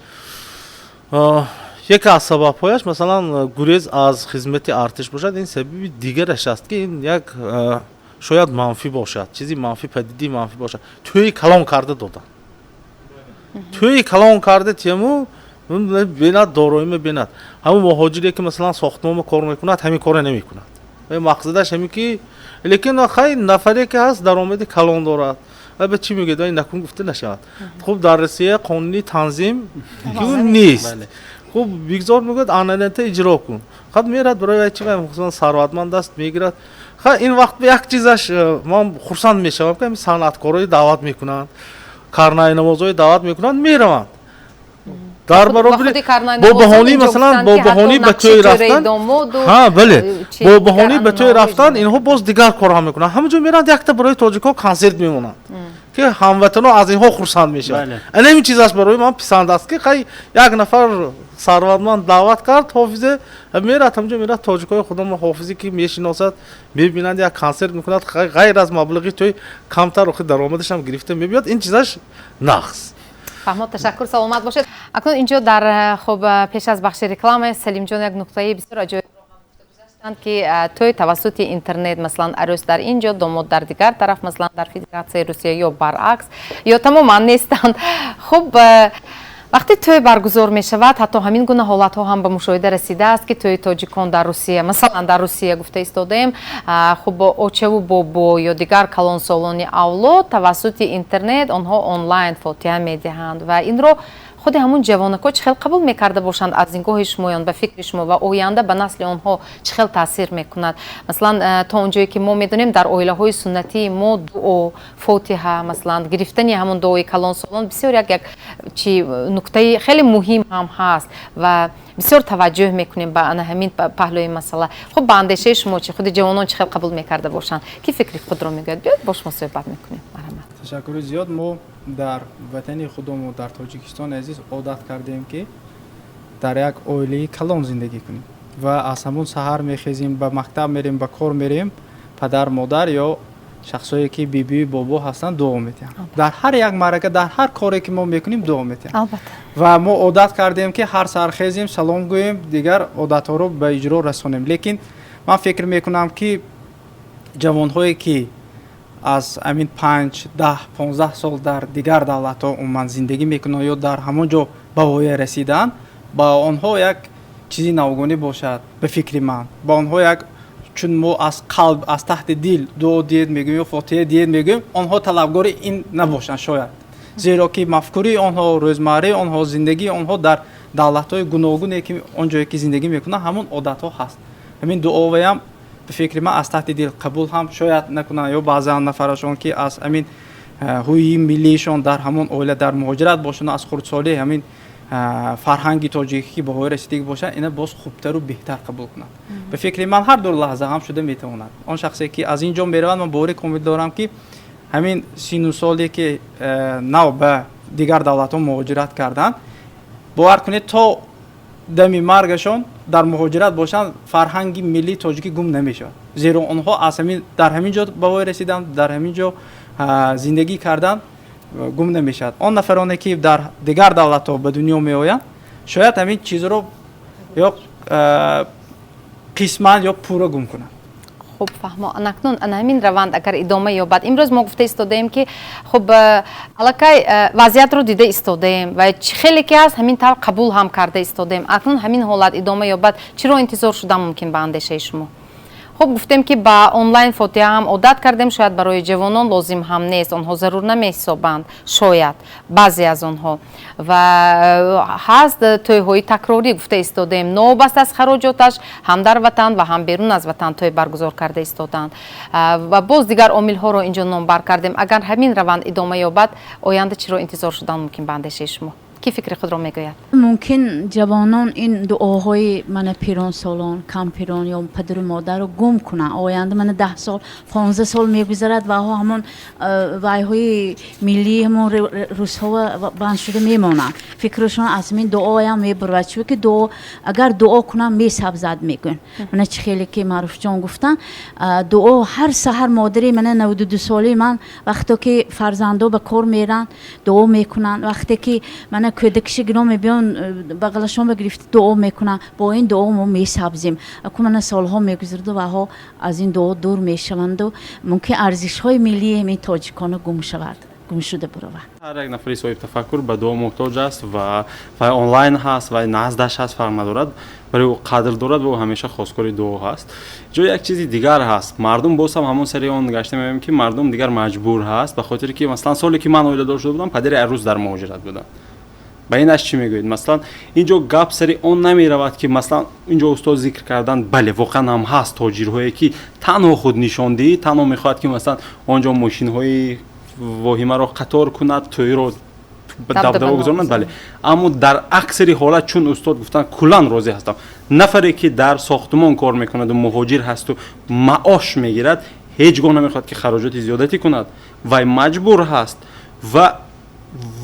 яке аз сабабҳояш, масалан, гурез аз хизмати артиш бошад. Ин сабаби дигараш аст, ки ин як шояд манфӣ бошад, чизи манфӣ, падидаи манфӣ бошад. Тӯи калон карда додан, тӯи калон карда тему бинад, дороима бинад. Ҳамун муҳоҷире, ки, масалан, сохтмонба кор мекунад, ҳамин корро намекунад. Мақсадаш ҳамин ки, лекин хай, нафаре, ки ҳаст, даромади калон дорад, ба чӣ мегӯяд, вай накун гуфта нашавад. Хуб, дар Россия қонуни танзим нест. Хуб, бигзор, мегӯяд, анъаната иҷро кун. Хаб, мерад, барои вай чи, вай сарватманд аст, мегирад. Ха, ин вақт як чизаш ман хурсанд мешавам, ки ҳамин санъаткорои даъват мекунанд, карнайнавозҳои даъват мекунанд, мераванд. Дар баробари бо баҳонаи, масалан, бо баҳонаи ба тӯй рафтан, ҳа, бале, бо баҳонаи ба тӯй рафтан, инҳо боз дигар корҳо мекунанд. Ҳамаҷо мераванд, якта барои тоҷикҳо консерт мемонанд, ки ҳамватанҳо аз инҳо хурсанд мешаванд. Ана ҳамин чизаш барои ман писанд аст, ки хай, як нафар сарватманд даъват кард ҳофизе, мерад ҳамҷо, мерад, тоҷикҳои худомо, ҳофизе, ки мешиносад, мебинанд, як консерт мекунад, ғайр аз маблағи тӯй камтар охи даромадашам гирифта мебиёд. Ин чизаш нағз. Фаҳмод, ташаккур, саломат бошед. Акнун инҷо дар хуб, пеш аз бахши реклама Салимҷон як нуқтаи бисёр аҷоиб гузаштанд, ки тӯй тавассути интернет, масалан, арӯс дар ин ҷо, домод дар дигар тараф, масалан, дар Федератсияи Русия, ё баръакс, ё тамоман нестанд. Хуб, вақте тӯй баргузор мешавад, ҳатто ҳамин гуна ҳолатҳо ҳам ба мушоҳида расидааст, ки тӯи тоҷикон дар Русия, масалан, дар Русия гуфта истодаем, хуб, очаву бобо ё дигар калонсолони авлод тавассути интернет онҳо онлайн фотиҳа медиҳанд ва инро Худи ҳамун ҷавонакҳо чӣ хел қабул мекарда бошанд аз нигоҳи шумоён, ба фикри шумо, ва оянда ба насли онҳо чӣ хел таъсир мекунад? Масалан, то он ҷое ки мо медонем, дар оилаҳои суннатии мо дуо, фотиҳа, масалан, гирифтани ҳамун дуои калонсолон бисёр як чи нуктаи хеле муҳим ҳам ҳаст ва бисёр таваҷҷӯҳ мекунем ба ана ҳамин паҳлӯи масъала. Хуб, ба андешаи шумо чӣ, худи ҷавонон чӣ хел қабул мекарда бошанд? Ки фикри худро мегӯяд? Биёед, бо шумо суҳбат мекунем. Марҳамат. Ташаккури зиёд. Мо дар ватани худомо, дар Тоҷикистони азиз, одат кардем, ки дар як оилаи калон зиндагӣ кунем ва аз ҳамун саҳар мехезем, ба мактаб мерем, ба кор мерем, падар, модар ё шахсое ки бибию бобо ҳастанд, дуо метиҳанд. Дар ҳар як маърака, дар ҳар коре ки мо мекунем, дуо метиҳанд. Ва мо одат кардем, ки ҳар саҳар хезем, салом гӯем, дигар одатҳоро ба иҷро расонем. Лекин ман фикр мекунам, ки ҷавонҳое ки аз ҳамин 5, 10, 15 сол дар дигар давлатҳо умуман зиндагӣ мекунанд ё дар ҳамон ҷо ба воя расидаанд, ба онҳо як чизи навгонӣ бошад, ба фикри ман. Ба онҳо як, чун мо аз қалб, аз таҳти дил дуо диед мегӯем ё фотиҳа диед мегӯем, онҳо талабгори ин набошанд шояд, зеро ки мафкурии онҳо, рӯзмарраи онҳо, зиндагии онҳо дар давлатҳои гуногуне ки он ҷое ки зиндагӣ мекунанд, ҳамон одатҳо ҳаст. Ҳамин дуоваям, ба фикри ман, аз таҳти дил қабул ҳам шояд накунанд ё баъзан нафарашон ки аз ҳамин ҳувияти миллиишон дар ҳамон оила дар муҳоҷират бошанд, аз хурдсолӣ ҳамин фарҳанги тоҷикӣ ки ба воя расидагӣ бошанд, ина боз хубтару беҳтар қабул кунанд. Ба фикри ман, ҳар ду лаҳза ҳам шуда метавонад. Он шахсе ки аз ин ҷо меравад, ман бовари комил дорам, ки ҳамин сину соле ки нав ба дигар давлатҳо муҳоҷират карданд, бовар кунед, то дами маргашон дар муҳоҷират бошанд, фарҳанги миллии тоҷикӣ гум намешавад, зеро онҳо аз ҳамин дар ҳамин ҷо ба воя расиданд, дар ҳамин ҷо зиндагӣ карданд, гум намешавад. Он нафароне ки дар дигар давлатҳо ба дунё меоянд, шояд ҳамин чизро ё қисман ё пурра гум кунанд. Хуб, фаҳмо. Акнун ана ҳамин раванд агар идома ёбад, имрӯз мо гуфта истодаем, ки хуб, аллакай вазъиятро дида истодаем ва чӣ хеле ки ҳаст, ҳамин тавр қабул ҳам карда истодаем. Акнун ҳамин ҳолат идома ёбад, чиро интизор шудан мумкин ба андешаи шумо? Хуб, гуфтем, ки ба онлайн фотиҳа ҳам одат кардем, шояд барои ҷавонон лозим ҳам нест, онҳо зарур намеҳисобанд шояд баъзе аз онҳо. Ва ҳаст тӯйҳои такрорӣ, гуфта истодаем, новобаста аз хароҷоташ, ҳам дар ватан ва ҳам берун аз ватан тӯй баргузор карда истодаанд ва боз дигар омилҳоро инҷо номбар кардем. Агар ҳамин раванд идома ёбад, оянда чиро интизор шудан мумкин ба андешаи шумо? Ки фикри худро мегӯяд? Мумкин ҷавонон ин дуоҳои мана пиронсолон, кампирон ё падару модарро гум кунанд. Оянда мана 10 сол, 15 сол мегузарад ва ҳамон вайҳои миллии ҳамон русҳо банд шуда мемонанд, фикрашон аз ҳамин дуоям мебурад, чунки дуо, агар дуо кунам, месабзад, мегӯянд. Мана чӣ хеле ки Маъруфҷон гуфтанд, дуо ҳар саҳар модари мана 92-солаи ман, вақто ки фарзандо ба кор меранд, дуо мекунанд, вақте ки мана кӯдакиши гино мебиён, бағалашон гирифта дуо мекунанд. Бо ин дуо мо месабзем. Аку мана солҳо мегузараду ваҳо аз ин дуо дур мешаванду мумкин арзишҳои миллии ҳамин тоҷикона гум шавад, гум шуда буравад. Ҳар як нафари соҳибтафаккур ба дуо муҳтоҷ аст ва вай онлайн ҳаст, вай наздаш ҳаст, фарқ надорад, барои ӯ қадр дорад ва ӯ ҳамеша хосткори дуо ҳаст. Ҷо як чизи дигар ҳаст: мардум боз ҳам ҳамон сари он гашта меоем, ки мардум дигар маҷбур ҳаст, ба хотире ки, масалан, соле ки ман оиладор шуда будам, падари арӯс дар муҳоҷират буданд. Ба инаш чӣ мегӯед? Масалан, ин ҷо гап сари он намеравад, ки масалан ин ҷо устод зикр карданд, бале, воқеан ҳам ҳаст тоҷирҳое, ки танҳо худнишондиҳӣ, танҳо мехоҳад, ки масалан он ҷо мошинҳои воҳимаро қатор кунад, тӯйро дабдаба гузаронад, бале. Аммо дар аксари ҳолат, чун устод гуфтанд, куллан розӣ ҳастам, нафаре ки дар сохтумон кор мекунаду муҳоҷир ҳасту маош мегирад, ҳеҷ гоҳ намехоҳад, ки хароҷоти зиёдатӣ кунад. Вай маҷбур ҳаст ва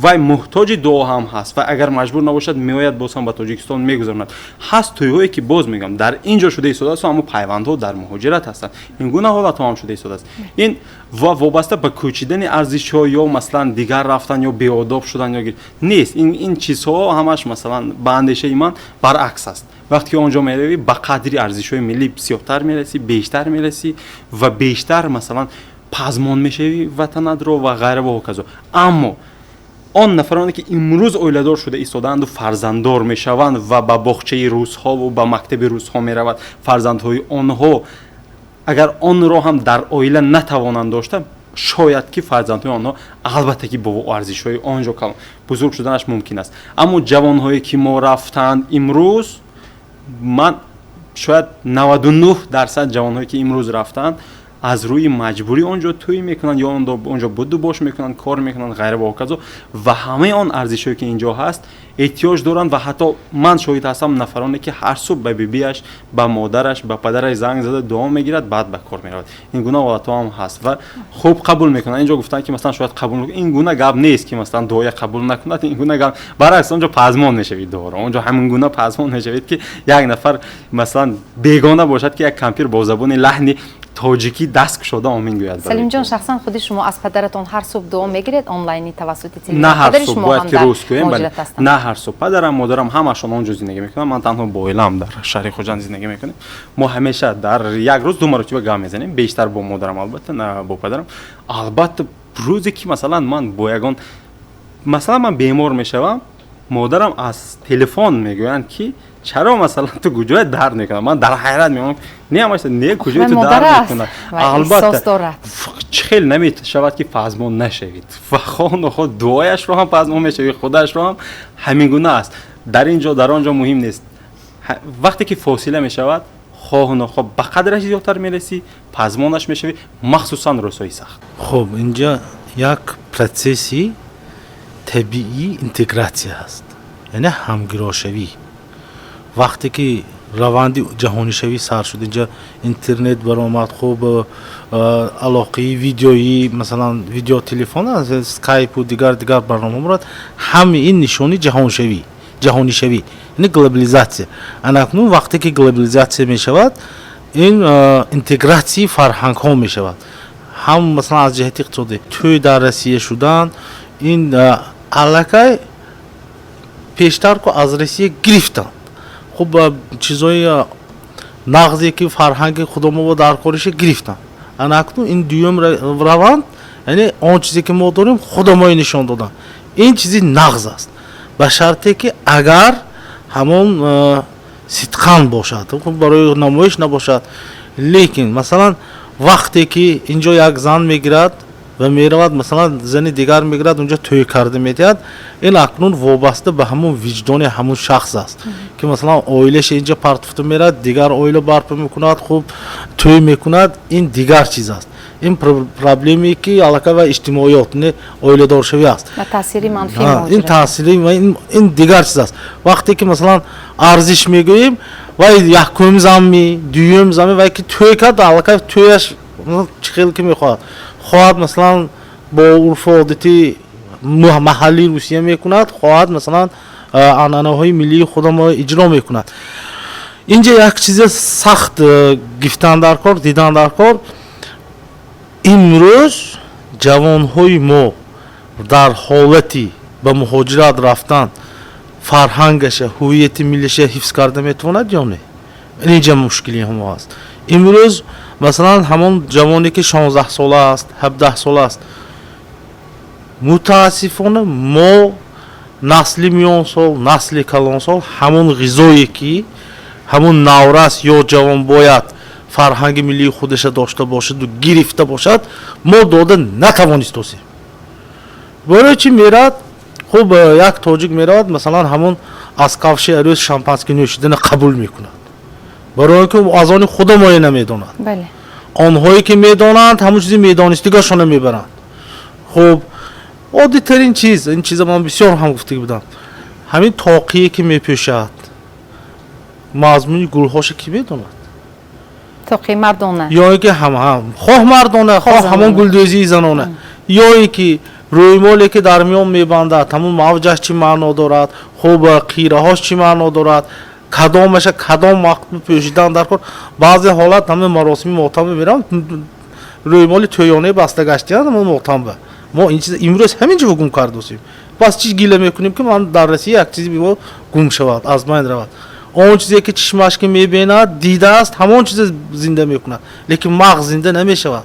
вай муҳтоҷи дуо ҳам ҳаст ва агар маҷбур набошад, меояд, боз ҳам ба Тоҷикистон мегузаронад. Ҳаст тӯйҳое, ки, боз мегӯям, дар ин ҷо шуда истодааст, аммо пайвандҳо дар муҳоҷират ҳастанд. Ин гуна ҳолатҳо ҳам шуда истодааст. Ин ва вобаста ба кӯчидани арзишҳо ё масалан дигар рафтан ё беодоб шудан ё нест. Ин чизҳо ҳамаш, масалан, ба андешаи ман, баръакс аст. Вақте ки он ҷо меравӣ, ба қадри арзишҳои миллӣ бисёртар мерасӣ, бештар мерасӣ ва бештар, масалан, пазмон мешавӣ ватанатро ва ғайра ва ҳоказо. Аммо он нафароне, ки имрӯз оиладор шуда истодаанду фарзанддор мешаванд ва ба боғчаи русҳову ба мактаби русҳо меравад фарзандҳои онҳо, агар онро ҳам дар оила натавонанд дошта Шояд ки фарзандҳои онҳо албатта ки бо арзишҳои он ҷо бузург шуданаш мумкин аст. Аммо ҷавонҳое ки мо рафтанд имрӯз, ман шояд 99% ҷавонҳое ки имрӯз рафтанд, аз рӯи маҷбурӣ он ҷо тӯй мекунанд ё он ҷо буду бош мекунанд, кор мекунанд, ғайра ва ҳоказо, ва ҳамаи он арзишҳое ки ин ҷо ҳаст эҳтиёҷ доранд. Ва ҳатто ман шоҳид ҳастам нафароне ки ҳар субҳ ба бибиаш, ба модараш, ба падараш занг зада дуо мегирад, баъд ба кор меравад. Ин гуна ҳолатҳо ҳам ҳаст ва хуб қабул мекунанд. Инҷо гуфтанд ки масалан шояд қабул, ин гуна гап нест ки масалан дуоя қабул накунад, ин гуна гап баръакс, он ҷо пазмон мешавид дуоро, он ҷо ҳамин гуна пазмон мешавид ки як нафар масалан бегона бошад, ки як кампир бо забони лаҳни тоҷикӣ даст кушода омин гӯяд. Салимҷон, шахсан худи шумо аз падаратон ҳар субҳ дуо мегиред онлайни тавассути телевизор? На ҳар субҳ, бояд ки рост гӯем, на ҳар субҳ. Падарам, модарам ҳамашон он ҷо зиндагӣ мекунанд, ман танҳо бо оилаам дар шаҳри Хуҷанд зиндагӣ мекунем. Мо ҳамеша дар як рӯз ду маротиба гап мезанем, бештар бо модарам, албатта, на бо падарам. Албатта, рӯзе ки масалан ман бо ягон, масалан ман бемор мешавам, модарам аз телефон мегӯянд ки чаро масалан ту куҷоя дард мекунад. Ман дар ҳайрат мемонам, не ҳамаш не, куҷои ту дард мекунад. Албатта, чӣ хел намешавад ки пазмон нашавед ва хоҳу нохоҳ дуояшро ҳам пазмон мешавед, худашро ҳам. Ҳамин гуна аст дар ин ҷо, дар он ҷо муҳим нест. Вақте ки фосила мешавад, хоҳу нохоҳ ба қадраш зиёдтар мерасӣ, пазмонаш мешавӣ, махсусан рӯзҳои сахт. Хуб, инҷа як процесси табиии интегратсия ҳаст, яъне ҳамгирошавӣ. Вақте ки раванди ҷаҳонишавӣ сар шуд, инҷа интернет баромад, хуб, алоқаи видеоӣ, масалан видеотелефон, скайпу дигар дигар барнома барад, ҳамаи ин нишони ҷаҳонишавӣ, яъне глобализатсия. Ана акнун вақте ки глобализатсия мешавад, ин интегратсияи фарҳангҳо мешавад, ҳам масалан аз ҷиҳати иқтисодӣ. Тӯй дар Россия шудан ин аллакай пештар ку аз Россия гирифтанд, хуб, чизои нағзе ки фарҳанги худомо дар кориша гирифтанд. Ана акнун ин дуюм раванд, яъне он чизе ки мо дорем, худомои нишон додан, ин чизи нағз аст, ба шарте ки агар ҳамон сидқан бошад, барои намоиш набошад. Лекин масалан вақте ки инҷо як зан мегирад ва меравад, масалан зани дигар мегирад, унҷо тӯй карда медиҳад, ин акнун вобаста ба ҳамон виҷдони ҳамон шахс аст ки масалан оилаша инҷа партофта меравад, дигар оила барпо мекунад, хуб, тӯй мекунад, ин дигар чиз аст. Ин проблеме ки аллакай ва иҷтимоиёт, не оиладоршавӣ аст, ин таъсири ин дигар чиз аст. Вақте ки масалан арзиш мегӯем, вай якум замми, дуюм замми, вай ки тӯй кард, аллакай тӯяш чӣ хел ки мехоҳад, хоҳад масалан бо урфу одати маҳаллии Русия мекунад, хоҳад масалан анъанаҳои миллии худамо иҷро мекунад. Инҷа як чизе сахт гифтан дар кор, дидан дар кор: имрӯз ҷавонҳои мо дар ҳолати ба муҳоҷират рафтан фарҳангаша, ҳувияти миллиша ҳифз карда метавонад ё не? Инҷа мушкили ҳамо аст. Имрӯз масалан ҳамон ҷавоне ки 16 сола аст, 17 сола аст, мутаассифона мо насли миёнсол, насли калонсол ҳамон ғизое ки ҳамон наврас ё ҷавон бояд фарҳанги миллии худаша дошта бошаду гирифта бошад, мо дода натавонистосем. Барои чӣ меравад? Хуб, як тоҷик меравад, масалан ҳамон аз кавши арӯс шампанский нӯшидана қабул мекунад, барои он ки аз они худамое намедонад. Онҳое ки медонанд, ҳамон чизи медонистигашона мебаранд. Хуб, оддитарин чиз, ин чиза ман бисёр ҳам гуфтагӣ будам, ҳамин тоқие ки мепӯшад, мазмуни гулҳоша ки медонад? Тоқи мардона. Ё ин ки хоҳ мардона, хоҳ ҳамон гулдӯзии занона, ё ин ки рӯймоле ки дар миён мебандад, ҳамон мавҷаш чӣ маъно дорад, хуб, қираҳош чӣ маъно дорад, кадомаша кадом вақт пӯшидан дар кор. Баъзе ҳолат ҳама маросими мотам мераванд, рӯймоли тӯёнаи баста гаштиянд ҳамон мотамба. Мо ин чиз имрӯз ҳамин ҷо гум кардосем. Пас чӣ гила мекунем ки ман дар Россия як чизи мо гум шавад, аз байн равад? Он чизе ки чишмаш ки мебинад, дидааст, ҳамон чизе зинда мекунад, лекин мағз зинда намешавад.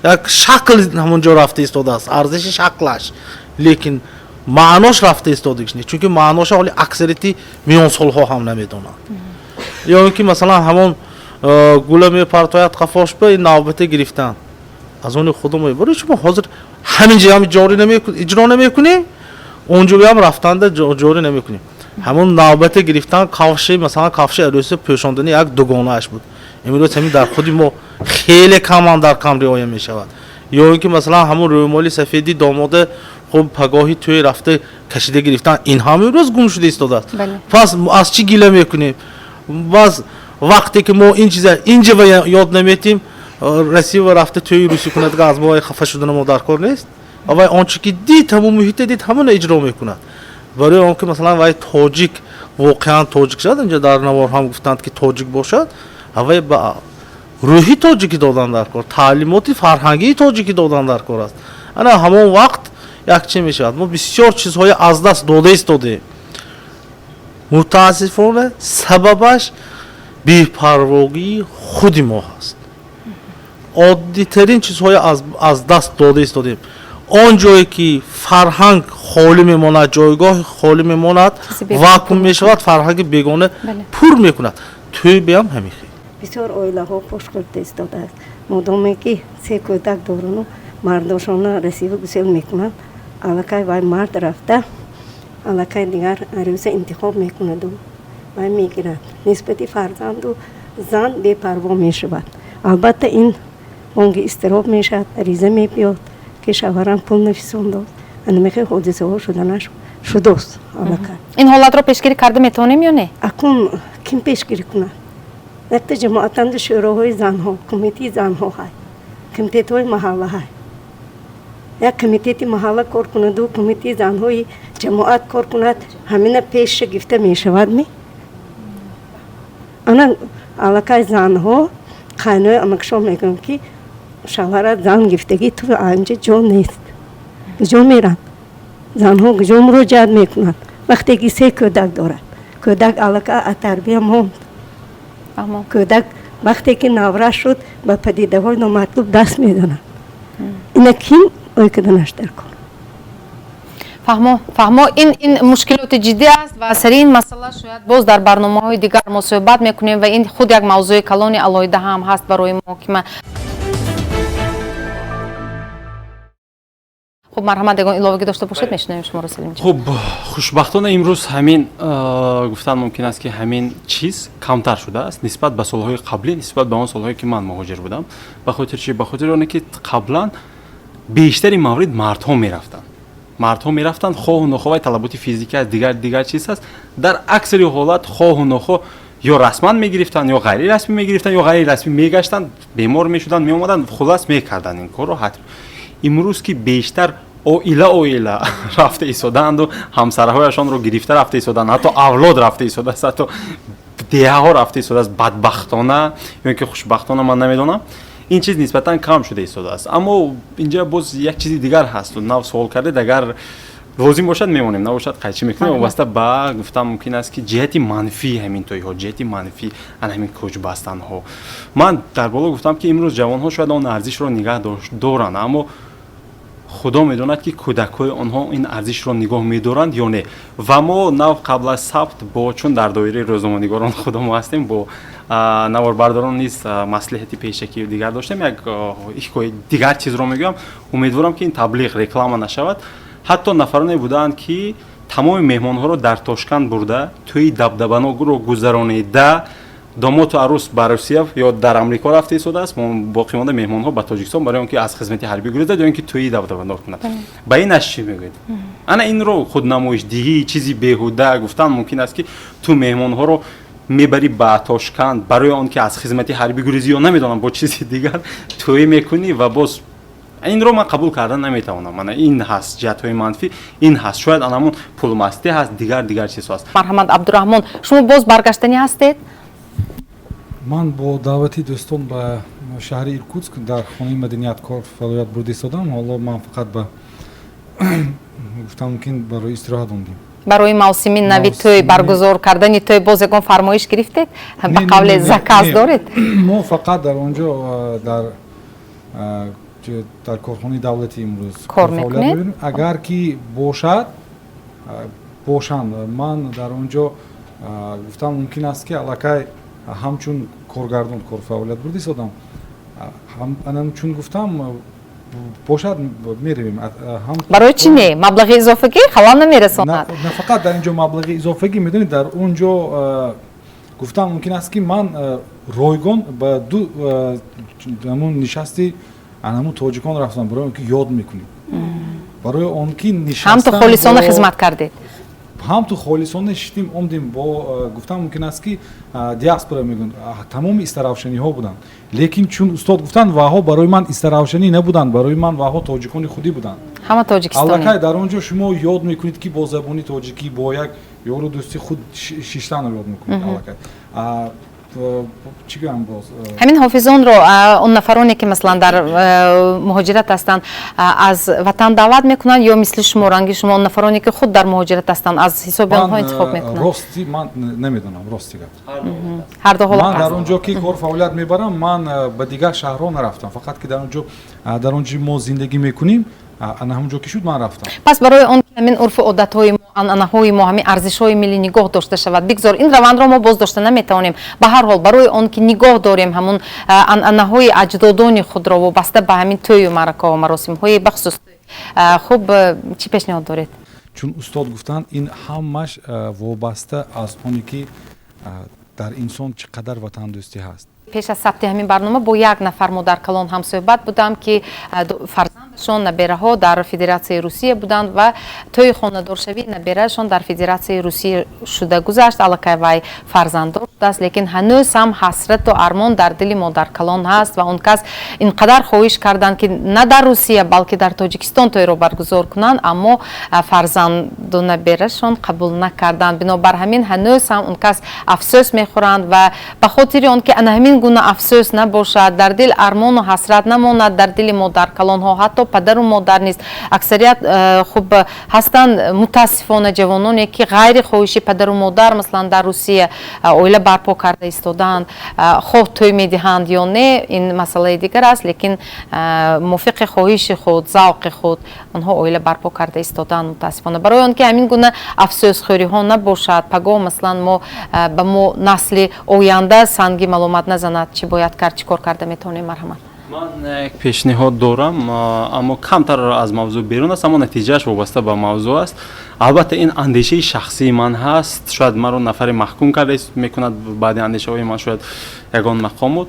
Як шакл ҳамон ҷо рафта истодааст, арзиши шаклаш, лекин маънош рафта истодагиш нест, чунки маъноша ҳоли аксарияти миёнсолҳо ҳам намедонанд. Ё ин ки масалан ҳамон гула мепартояд қафошба, ин навбата гирифтан Аз они худо барои шумо ҳозир ҳамин ҷо ҳам ҷорӣ намекунем, иҷро намекунем, онҷо ҳам рафтанда ҷорӣ намекунем. Ҳамон навбата гирифтан кавши, масалан, кавши арӯси пӯшондани як дугонааш буд. Имрӯз ҳамин дар худи мо хеле каман дар кам риоя мешавад. Ё ин ки масалан ҳамон рӯмоли сафеди домода хуб пагоҳи тӯй рафта кашида гирифтан, ин ҳам имрӯз гум шуда истодааст. Пас аз чӣ гила мекунем? Баъз вақте ки мо ин чиза инҷа ёд наметим, Россия рафта тӯи русӣ кунад, аз мо хафа шудана мо дар кор нест. Вай он чи ки дид, ҳамон муҳите дид, ҳамона иҷро мекунад. Барои он ки масалан вай тоҷик, воқеан тоҷик шавад, инҷа дар навор ҳам гуфтанд ки тоҷик бошад, вай ба рӯҳи тоҷикӣ додан дар кор, таълимоти фарҳангии тоҷикӣ додан дар кор аст. Ана ҳамон вақт як чи мешавад. Мо бисёр чизҳои аз даст дода истодаем. Мутаассифона сабабаш бепарвогии худи мо ҳаст. Оддитарин чизҳои аз даст дода истодаем. Он ҷое ки фарҳанг холӣ мемонад, ҷойгоҳ холӣ мемонад, вакуум мешавад, фарҳанги бегона пур мекунад. Тӯй биам ҳамин хел. Бисёр оилаҳо пош хӯрда истодааст. Модоме ки се кӯдак дорану мардошона Россия гусел мекунанд, аллакай вай мард рафта, аллакай дигар арӯса интихоб мекунаду вай мегирад. Нисбати фарзанду зан бепарво мешавад. Албатта ин бонги изтироб мешавад, ариза мебиёд ки шавҳарам пул нафисон дод. Ана мехел ҳодисаҳо шуданаш шудост аллакай. Ин ҳолатро пешгирӣ карда метавонем ё не? Акун ким пешгирӣ кунад? Якта ҷамоатанду шӯроҳои занҳо, кумитаи занҳо ҳай, комитетҳои маҳалла ҳай. Як комитети маҳалла кор кунаду кумитаи занҳои ҷамоат кор кунад, ҳамина пешша гирифта мешавад ми? Ана аллакай занҳо қайнои амакшон мегӯям ки шавҳарат зан гирифтагӣ, ту анҷа ҷо нест. Куҷо меранд? Занҳо куҷо муроҷиат мекунанд? Вақте ки се кӯдак дорад, кӯдак аллакай аз тарбия монд. Кӯдак вақте ки наврас шуд, ба падидаҳои номатлуб даст мезанад. Ина ким ой каданаш дар кор? Фаҳмо, фаҳмо, ин мушкилоти ҷиддӣ аст ва сари ин масъала шояд боз дар барномаҳои дигар мо суҳбат мекунем ва ин худ як мавзӯи калони алоҳида ҳам ҳаст барои муҳокима. Хуб, марҳамат, ягон иловагӣ дошта бошед, мешунавем шуморо, Салимҷон. Хуб, хушбахтона имрӯз ҳамин гуфтан мумкин аст ки ҳамин чиз камтар шудааст нисбат ба солҳои қаблӣ, нисбат ба он солҳое ки ман муҳоҷир будам. Ба хотири чи? Ба хотири оне ки қаблан бештари маврид мардҳо мерафтанд. Мардҳо мерафтанд, хоҳу нохоҳ вай талаботи физикӣ аст, дигар дигар чиз аст. Дар аксари ҳолат хоҳу нохоҳ ё расман мегирифтанд, ё ғайрирасмӣ мегирифтанд, ё ғайрирасмӣ мегаштанд, бемор мешуданд, меомаданд, хулас мекарданд ин корро. Ҳатм имрӯз ки бештар оила оила рафта истодаанду ҳамсарҳояшонро гирифта рафта истодаанд, ҳатто авлод рафта истодааст, ҳатто деҳаҳо рафта истодааст, бадбахтона ё ин ки хушбахтона ман намедонам, ин чиз нисбатан кам шуда истодааст. Аммо инҷа боз як чизи дигар ҳаст. Нав суол кардед, агар лозим бошад мемонем, набошад қайчӣ мекунем. Вобаста ба гуфтан мумкин аст ки ҷиҳати манфии ҳамин тӯйҳо, ҷиҳати манфии ана ҳамин кӯчбастанҳо. Ман дар боло гуфтам ки имрӯз ҷавонҳо шояд он арзишро нигаҳ доранд, аммо худо медонад ки кӯдакҳои онҳо ин арзишро нигоҳ медоранд ё не. Ва мо нав қабл аз сабт бо чун дар доираи рӯзноманигорон худо мо ҳастем, бо наворбардорон низ маслиҳати пешакию дигар доштем. Як ҳикояи дигар чизро мегӯям, умедворам ки ин таблиғ реклама нашавад. Ҳатто нафароне буданд ки тамоми меҳмонҳоро дар Тошканд бурда, тӯи дабдабанокро гузаронида, домоту арӯс ба Русия ё дар Амрико рафта истодааст, боқӣ монда меҳмонҳо ба Тоҷикистон барои он ки аз хизмати ҳарбӣ гурезад ё ин ки тӯи дабдабанок кунад. Ба ин аш чӣ мегӯед? Ана инро худнамоишдиҳӣ, чизи беҳуда гуфтан мумкин аст ки ту меҳмонҳоро мебарӣ ба Тошканд барои он ки аз хизмати ҳарбӣ гурезӣ ё намедонам бо чизи дигар тӯй мекунӣ ва боз инро ман қабул кардан наметавонам. Мана ин ҳаст ҷиҳатҳои манфӣ, ин ҳаст шояд анамон пулмастӣ ҳаст, дигар дигар чизҳо ҳаст. Марҳамат, Абдураҳмон, шумо боз баргаштанӣ ҳастед? Ман бо даъвати дӯстон ба шаҳри Иркутск дар хонаи маданият кор фаъолият бурда истодам. Ҳоло ман фақат ба гуфтам мумкин барои истироҳат омдем. Барои мавсими нави тӯй баргузор кардани тӯй боз ягон фармоиш гирифтед? Ба қавле заказ доред? Мо фақат дар он ҷо дар корхонаи давлатӣ имрӯз кор мекунед? Агар ки бошад, бошанд, ман дар он ҷо гуфтам мумкин аст ки аллакай ҳамчун коргардон кор фаъолият бурда истодам. Чун гуфтам, Бошад, меравем. Барои чӣ не? Маблағи изофагӣ халал намерасонад. На фақат дар ин ҷо маблағи изофагӣ, медонед, дар он ҷо гуфтан мумкин аст, ки ман ройгон ба ду ҳамун нишасти анамун тоҷикон рафтам, барои он ки ёд мекунӣ, барои он ки ҳам ту холисона хизмат кардед. Ҳам ту холисона шитим, омдем бо, гуфтан мумкин аст, ки диаспора мегӯянд, тамоми истаравшаниҳо буданд, лекин чун устод гуфтанд, ваҳо барои ман истаравшанӣ набуданд, барои ман ваҳо тоҷикони худӣ буданд. Ҳама тоҷикистонӣ. Аллакай дар он ҷо шумо ёд мекунед, ки бо забони тоҷикӣ бо як ёру дӯсти худ шиштанро ёд мекунед аллакай. Чӣ гӯям боз? Ҳамин ҳофизонро он нафароне, ки масалан дар муҳоҷират ҳастанд, аз ватан даъват мекунанд ё мисли шумо, ранги шумо, он нафароне, ки худ дар муҳоҷират ҳастанд, аз ҳисоби онҳо интихоб мекунанд? Рости, ман намедонам, рости гап. Ҳар ду ҳолат. Ман дар он ҷо ки кор фаъолият мебарам, ман ба дигар шаҳрҳо нарафтам, фақат ки дар он ҷо мо зиндагӣ мекунем, ана ҳамон ҷо ки шуд, ман рафтам. Пас барои он ки ҳамин урфу одатҳои мо, анъанаҳои мо, ҳамин арзишҳои миллӣ нигоҳ дошта шавад, бигзор ин равандро мо боз дошта наметавонем, ба ҳар ҳол барои он ки нигоҳ дорем ҳамун анъанаҳои аҷдодони худро вобаста ба ҳамин тӯю маъракаҳо, маросимҳои бахусус, хуб, чӣ пешниҳод доред? Чун устод гуфтанд, ин ҳамаш вобаста аз оне ки дар инсон чӣ қадар ватандӯстӣ ҳаст. Пеш аз сабти ҳамин барнома бо як нафар модаркалон ҳамсӯҳбат будам, ки фарзандашон, набераҳо дар Федератсияи Русия буданд ва тӯи хонадоршавии набераашон дар Федератсияи Русия шуда гузашт. Аллакай вай фарзанддор шудааст, лекин ҳанӯз ҳам ҳасрату армон дар дили модаркалон ҳаст ва он кас ин қадар хоҳиш карданд, ки на дар Русия, балки дар Тоҷикистон тӯйро баргузор кунанд, аммо фарзанду наберашон қабул накарданд. Бинобар ҳамин ҳанӯз ҳам он кас афсӯс мехӯранд ва ба хотири он ки ана ҳамин гуна афсӯс набошад, дар дил армону ҳасрат намонад, дар дили модаркалонҳо, ҳатто падару модар низ аксарият хуб ҳастанд, мутаассифона, ҷавононе, ки ғайри хоҳиши падару модар, масалан, дар Русия оила барпо карда истодаанд, хоҳ тӯй медиҳанд ё не, ин масъалаи дигар аст, лекин мувофиқи хоҳиши худ, завқи худ онҳо оила барпо карда истодаанд. Мутаассифона, барои он ки ҳамин гуна афсӯсхӯриҳо набошад, пагоҳ, масалан, мо ба мо насли оянда санги маломат назанад, чӣ бояд кард, чӣ кор карда метавонем? Марҳамат. Ман як пешниҳод дорам, аммо камтар аз мавзӯъ берун аст, аммо натиҷааш вобаста ба мавзӯъ аст. Албатта, ин андешаи шахсии ман ҳаст, шояд маро нафаре маҳкум карда мекунад баъди андешаҳои ман, шояд ягон мақом буд.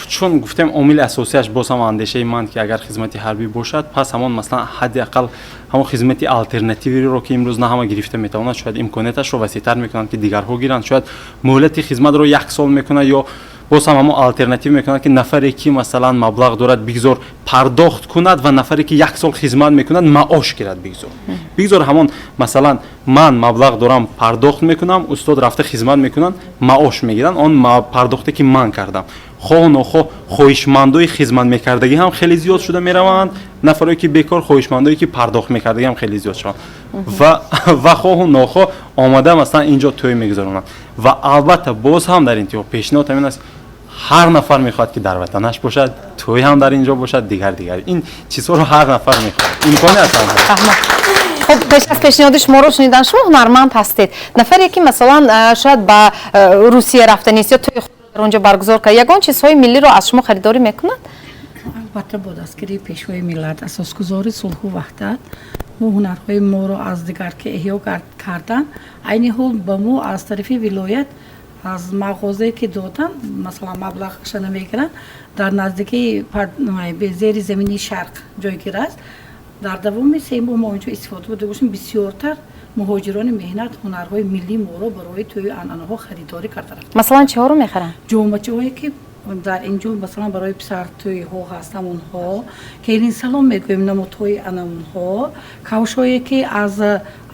Чун гуфтем, омили асосиаш боз ҳам андешаи ман, ки агар хизмати ҳарбӣ бошад, пас ҳамон, масалан, ҳадди ақал ҳамон хизмати алтернативиро, ки имрӯз на ҳама гирифта метавонад, шояд имконияташро васеътар мекунанд, ки дигарҳо гиранд. Шояд муҳлати хизматро як сол мекунад ё боз ҳам ҳамон алтернатив мекунад, ки нафаре, ки масалан маблағ дорад, бигзор пардохт кунад ва нафаре, ки як сол хизмат мекунад, маош гирад. Бигзор ҳамон, масалан, ман маблағ дорам, пардохт мекунам, устод рафта хизмат мекунанд, маош мегиранд, он пардохте, ки ман кардам. Хоҳу нохоҳ хоҳишмандои хизмат мекардагӣ ҳам хеле зиёд шуда мераванд, нафарое, ки бекор, хоҳишмандое, ки пардохт мекардагӣ ҳам хеле зиёд шаванд ва хоҳу нохоҳ омада, масалан, инҷо тӯй мегузаронанд. Ва албатта, боз ҳам дар интиҳо пешниҳод ҳамин аст: ҳар нафар мехоҳад, ки дар ватанаш бошад, тӯй ҳам дар ин ҷо бошад, дигар ин чизҳоро ҳар нафар мехоҳад, имконият. Хуб, пеш аз пешниҳоди шуморо шунидан, шумо ҳунарманд ҳастед, нафаре, ки масалан шояд ба Русия рафтанист ё тӯи дар он ҷо баргузор кард, ягон чизҳои миллиро аз шумо харидорӣ мекунад? Албатта, бо дастгирии Пешвои миллат, асосгузори сулҳу ваҳдат, мо ҳунарҳои моро аз дигар ки эҳё кардан. Айни ҳол ба мо аз тарафи вилоят, аз мағозае ки додан, масалан, маблағаша намегиранд, дар наздикии зери замини Шарқ ҷойгир аст. Дар давоми 3 моҳ мо онҷо истифода бурда бошем. Бисёртар муҳоҷирони меҳнат ҳунарҳои миллии моро барои тӯю анъанаҳо харидорӣ карда рафтанд. Масалан, чиҳоро мехаранд? Ҷомачаҳое, ки дар ин ҷо, масалан, барои писартӯйҳо ҳаст, ҳамонҳо, келинсалом мегӯем, намудҳои анамонҳо, кавшҳое, ки аз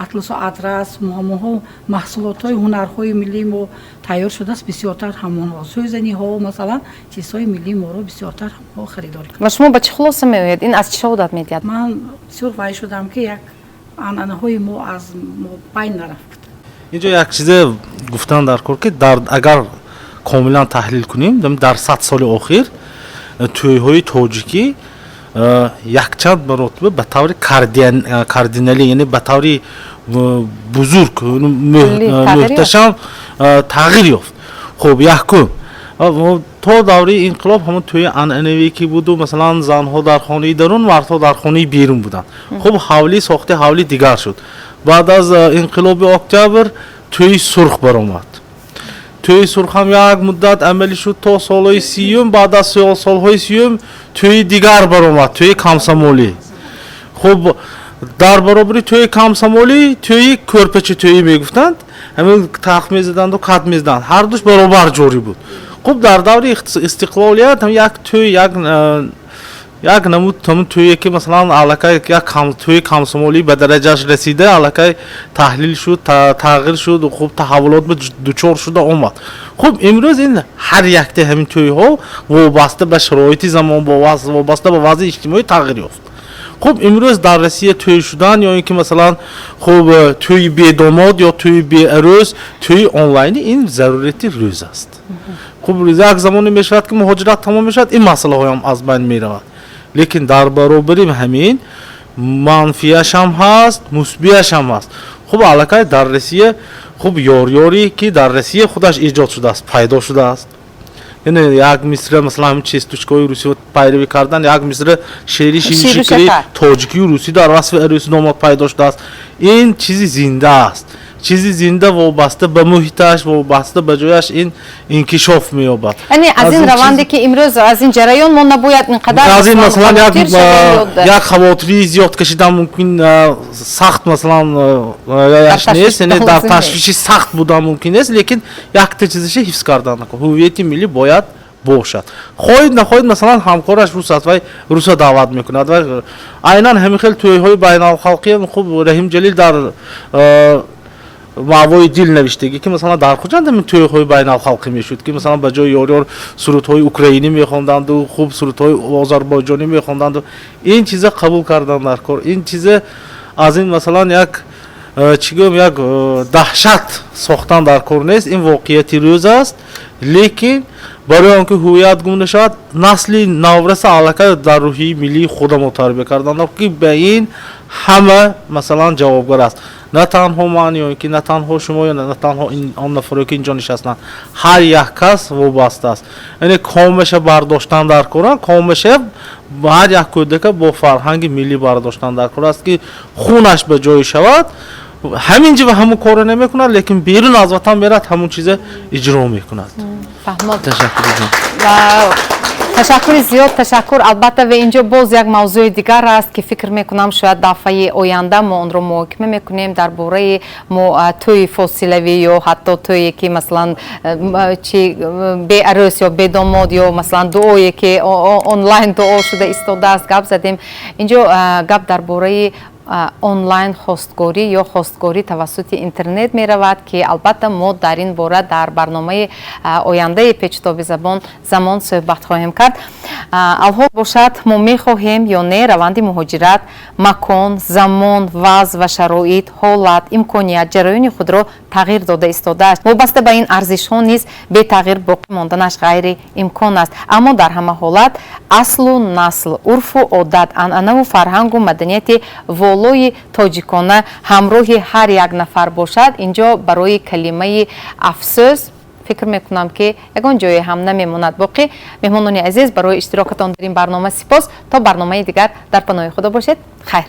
атласу адрас, ҳамонҳо, маҳсулотҳои ҳунарҳои миллии мо тайёр шудааст, бисёртар ҳамонҳо, сӯзаниҳо, масалан, чизҳои миллии моро бисёртар ҳамонҳо харидорӣ. Ва шумо ба чӣ хулоса меояд? Ин аз чӣ шаҳодат медиҳад? Ман бисёр вай шудам, ки як анъанаҳои мо аз мо байн нарафт. Инҷо як чизе гуфтан дар кор, ки дар агар комилан таҳлил кунем, дар 100 соли охир тӯйҳои тоҷикӣ якчанд маротиба ба таври кардиналӣ, яъне ба таври бузург, муҳташам тағйир ёфт. Хуб, якум То давраи инқилоб ҳамон тӯи анъанавӣ ки буду, масалан, занҳо дар хонаи дарун, мардҳо дар хонаи берун буданд. Хуб, ҳавлӣ сохти, ҳавлӣ дигар шуд. Баъд аз инқилоби октябр тӯи сурх баромад. Тӯи сурх ҳам як муддат амалӣ шуд то солҳои 30-ум. Баъд аз солҳои 30-ум тӯи дигар баромад, тӯи комсомолӣ. Хуб, дар баробари тӯи комсомолӣ тӯи кӯрпача тӯӣ мегуфтанд, ҳамин тахт мезаданду кат мезаданд, ҳардуш баробар ҷорӣ буд. Хуб, дар даври истиқлолият як тӯй, як намуд ҳамун тӯе ки, масалан, аллакай як тӯи комсомолӣ ба дараҷааш расида, аллакай таҳлил шуд, тағйир шуд, хуб, таҳаввулот ба дучор шуда омад. Хуб, имрӯз ин ҳар якте ҳамин тӯйҳо вобаста ба шароити замон, вобаста ба вазъи иҷтимоӣ тағйир ёфт. Хуб, имрӯз дар Россия тӯй шудан ё ин ки, масалан, хуб, тӯи бедомод ё тӯи беарӯс, тӯи онлайнӣ, ин зарурати рӯз аст. Хуб, як замоне мешавад ки муҳоҷират тамом мешавад, ин масъалаҳоям аз байн меравад, лекин дар баробари ҳамин манфияш ҳам ҳаст, мусбияш ҳам ҳаст. Хуб, аллакай дар Россия, хуб, ёрёрӣ ки дар Россия худаш эҷод шудааст, пайдо шудааст, яъне як мисра, масалан, ҳамин частушка ҳои русиро пайравӣ кардан, як мисра шеъри ширушакари тоҷикию русӣ дар васфи арӯси домод пайдо шудааст. Ин чизи зинда аст. Чизи зинда вобаста ба муҳиташ, вобаста ба ҷояш ин инкишоф меёбад. Яъне аз ин раванде ки имрӯз, аз ин ҷараён мо набояд ин қадар аз ин, масалан, як хавотирии зиёд кашидан мумкин сахт, масалан, нест, яъне дар ташвиши сахт будан мумкин нест, лекин якта чизаша ҳифз кардан, ҳувияти миллӣ бояд бошад. Хоҳед нахоҳед, масалан, ҳамкораш рус аст, вай руса даъват мекунад ва айнан ҳамин хел тӯйҳои байналхалқӣ. Хуб, Раҳим Ҷалил дар Маъвои дил навиштагӣ ки, масалан, дар Хуҷанд ҳамин тӯйҳои байналхалқӣ мешуд ки, масалан, ба ҷои ёрёр сурудҳои украинӣ мехонданду, хуб, сурудҳои озарбойҷонӣ мехонданду. Ин чиза қабул кардан дар кор, ин чиза аз ин, масалан, як чӣ гӯям, як даҳшат сохтан дар кор нест. Ин воқеияти рӯз аст, лекин барои он ки ҳувият гум нашавад, насли навраса аллакай дар рӯҳияи миллии худамо тарбия кардан, ки ба ин ҳама, масалан, ҷавобгар аст, на танҳо ман ё ки на танҳо шумо ё на танҳо он нафаре ки инҷо нишастанд, ҳар як кас вобаста аст. Яъне комаша бардоштан дар кора, комаша ҳар як кӯдака бо фарҳанги миллӣ бардоштан дар кор аст, ки хунаш ба ҷое шавад. Ҳамин ҷо ҳамун корро намекунад, лекин берун аз ватан мерад, ҳамун чиза иҷро мекунад. Фаҳмод. Ташаккур. Ташаккури зиёд, ташаккур. Албатта, ва инҷо боз як мавзӯи дигар аст ки фикр мекунам, шояд дафъаи оянда мо онро муҳокима мекунем, дар бораи тӯи фосилавӣ ё ҳатто тӯе ки, масалан, чи беарӯс ё бедомод ё, масалан, дуое ки онлайн дуо шуда истодааст, гап задем. Инҷо гап дар бораи онлайн хостгорӣ ё хостгорӣ тавассути интернет меравад, ки албатта мо дар ин бора дар барномаи ояндаи печитоби забон замон суҳбат хоҳем кард. Алҳол бошад, мо мехоҳем ё не, раванди муҳоҷират макон, замон, вазъ ва шароит, ҳолат, имконият, ҷараёни худро тағйир дода истодааст. Вобаста ба ин арзишҳо низ бетағйир боқӣ монданаш ғайриимкон аст. Аммо дар ҳама ҳолат аслу насл, урфу одат, анъанаву фарҳангу маданияти волои тоҷикона ҳамроҳи ҳар як нафар бошад. Инҷо барои калимаи афсӯс фикр мекунам ки ягон ҷое ҳам намемонад боқӣ. Меҳмонони азиз, барои иштирокатон дар ин барнома сипос. То барномаи дигар дар паноҳи Худо бошед. Хайр.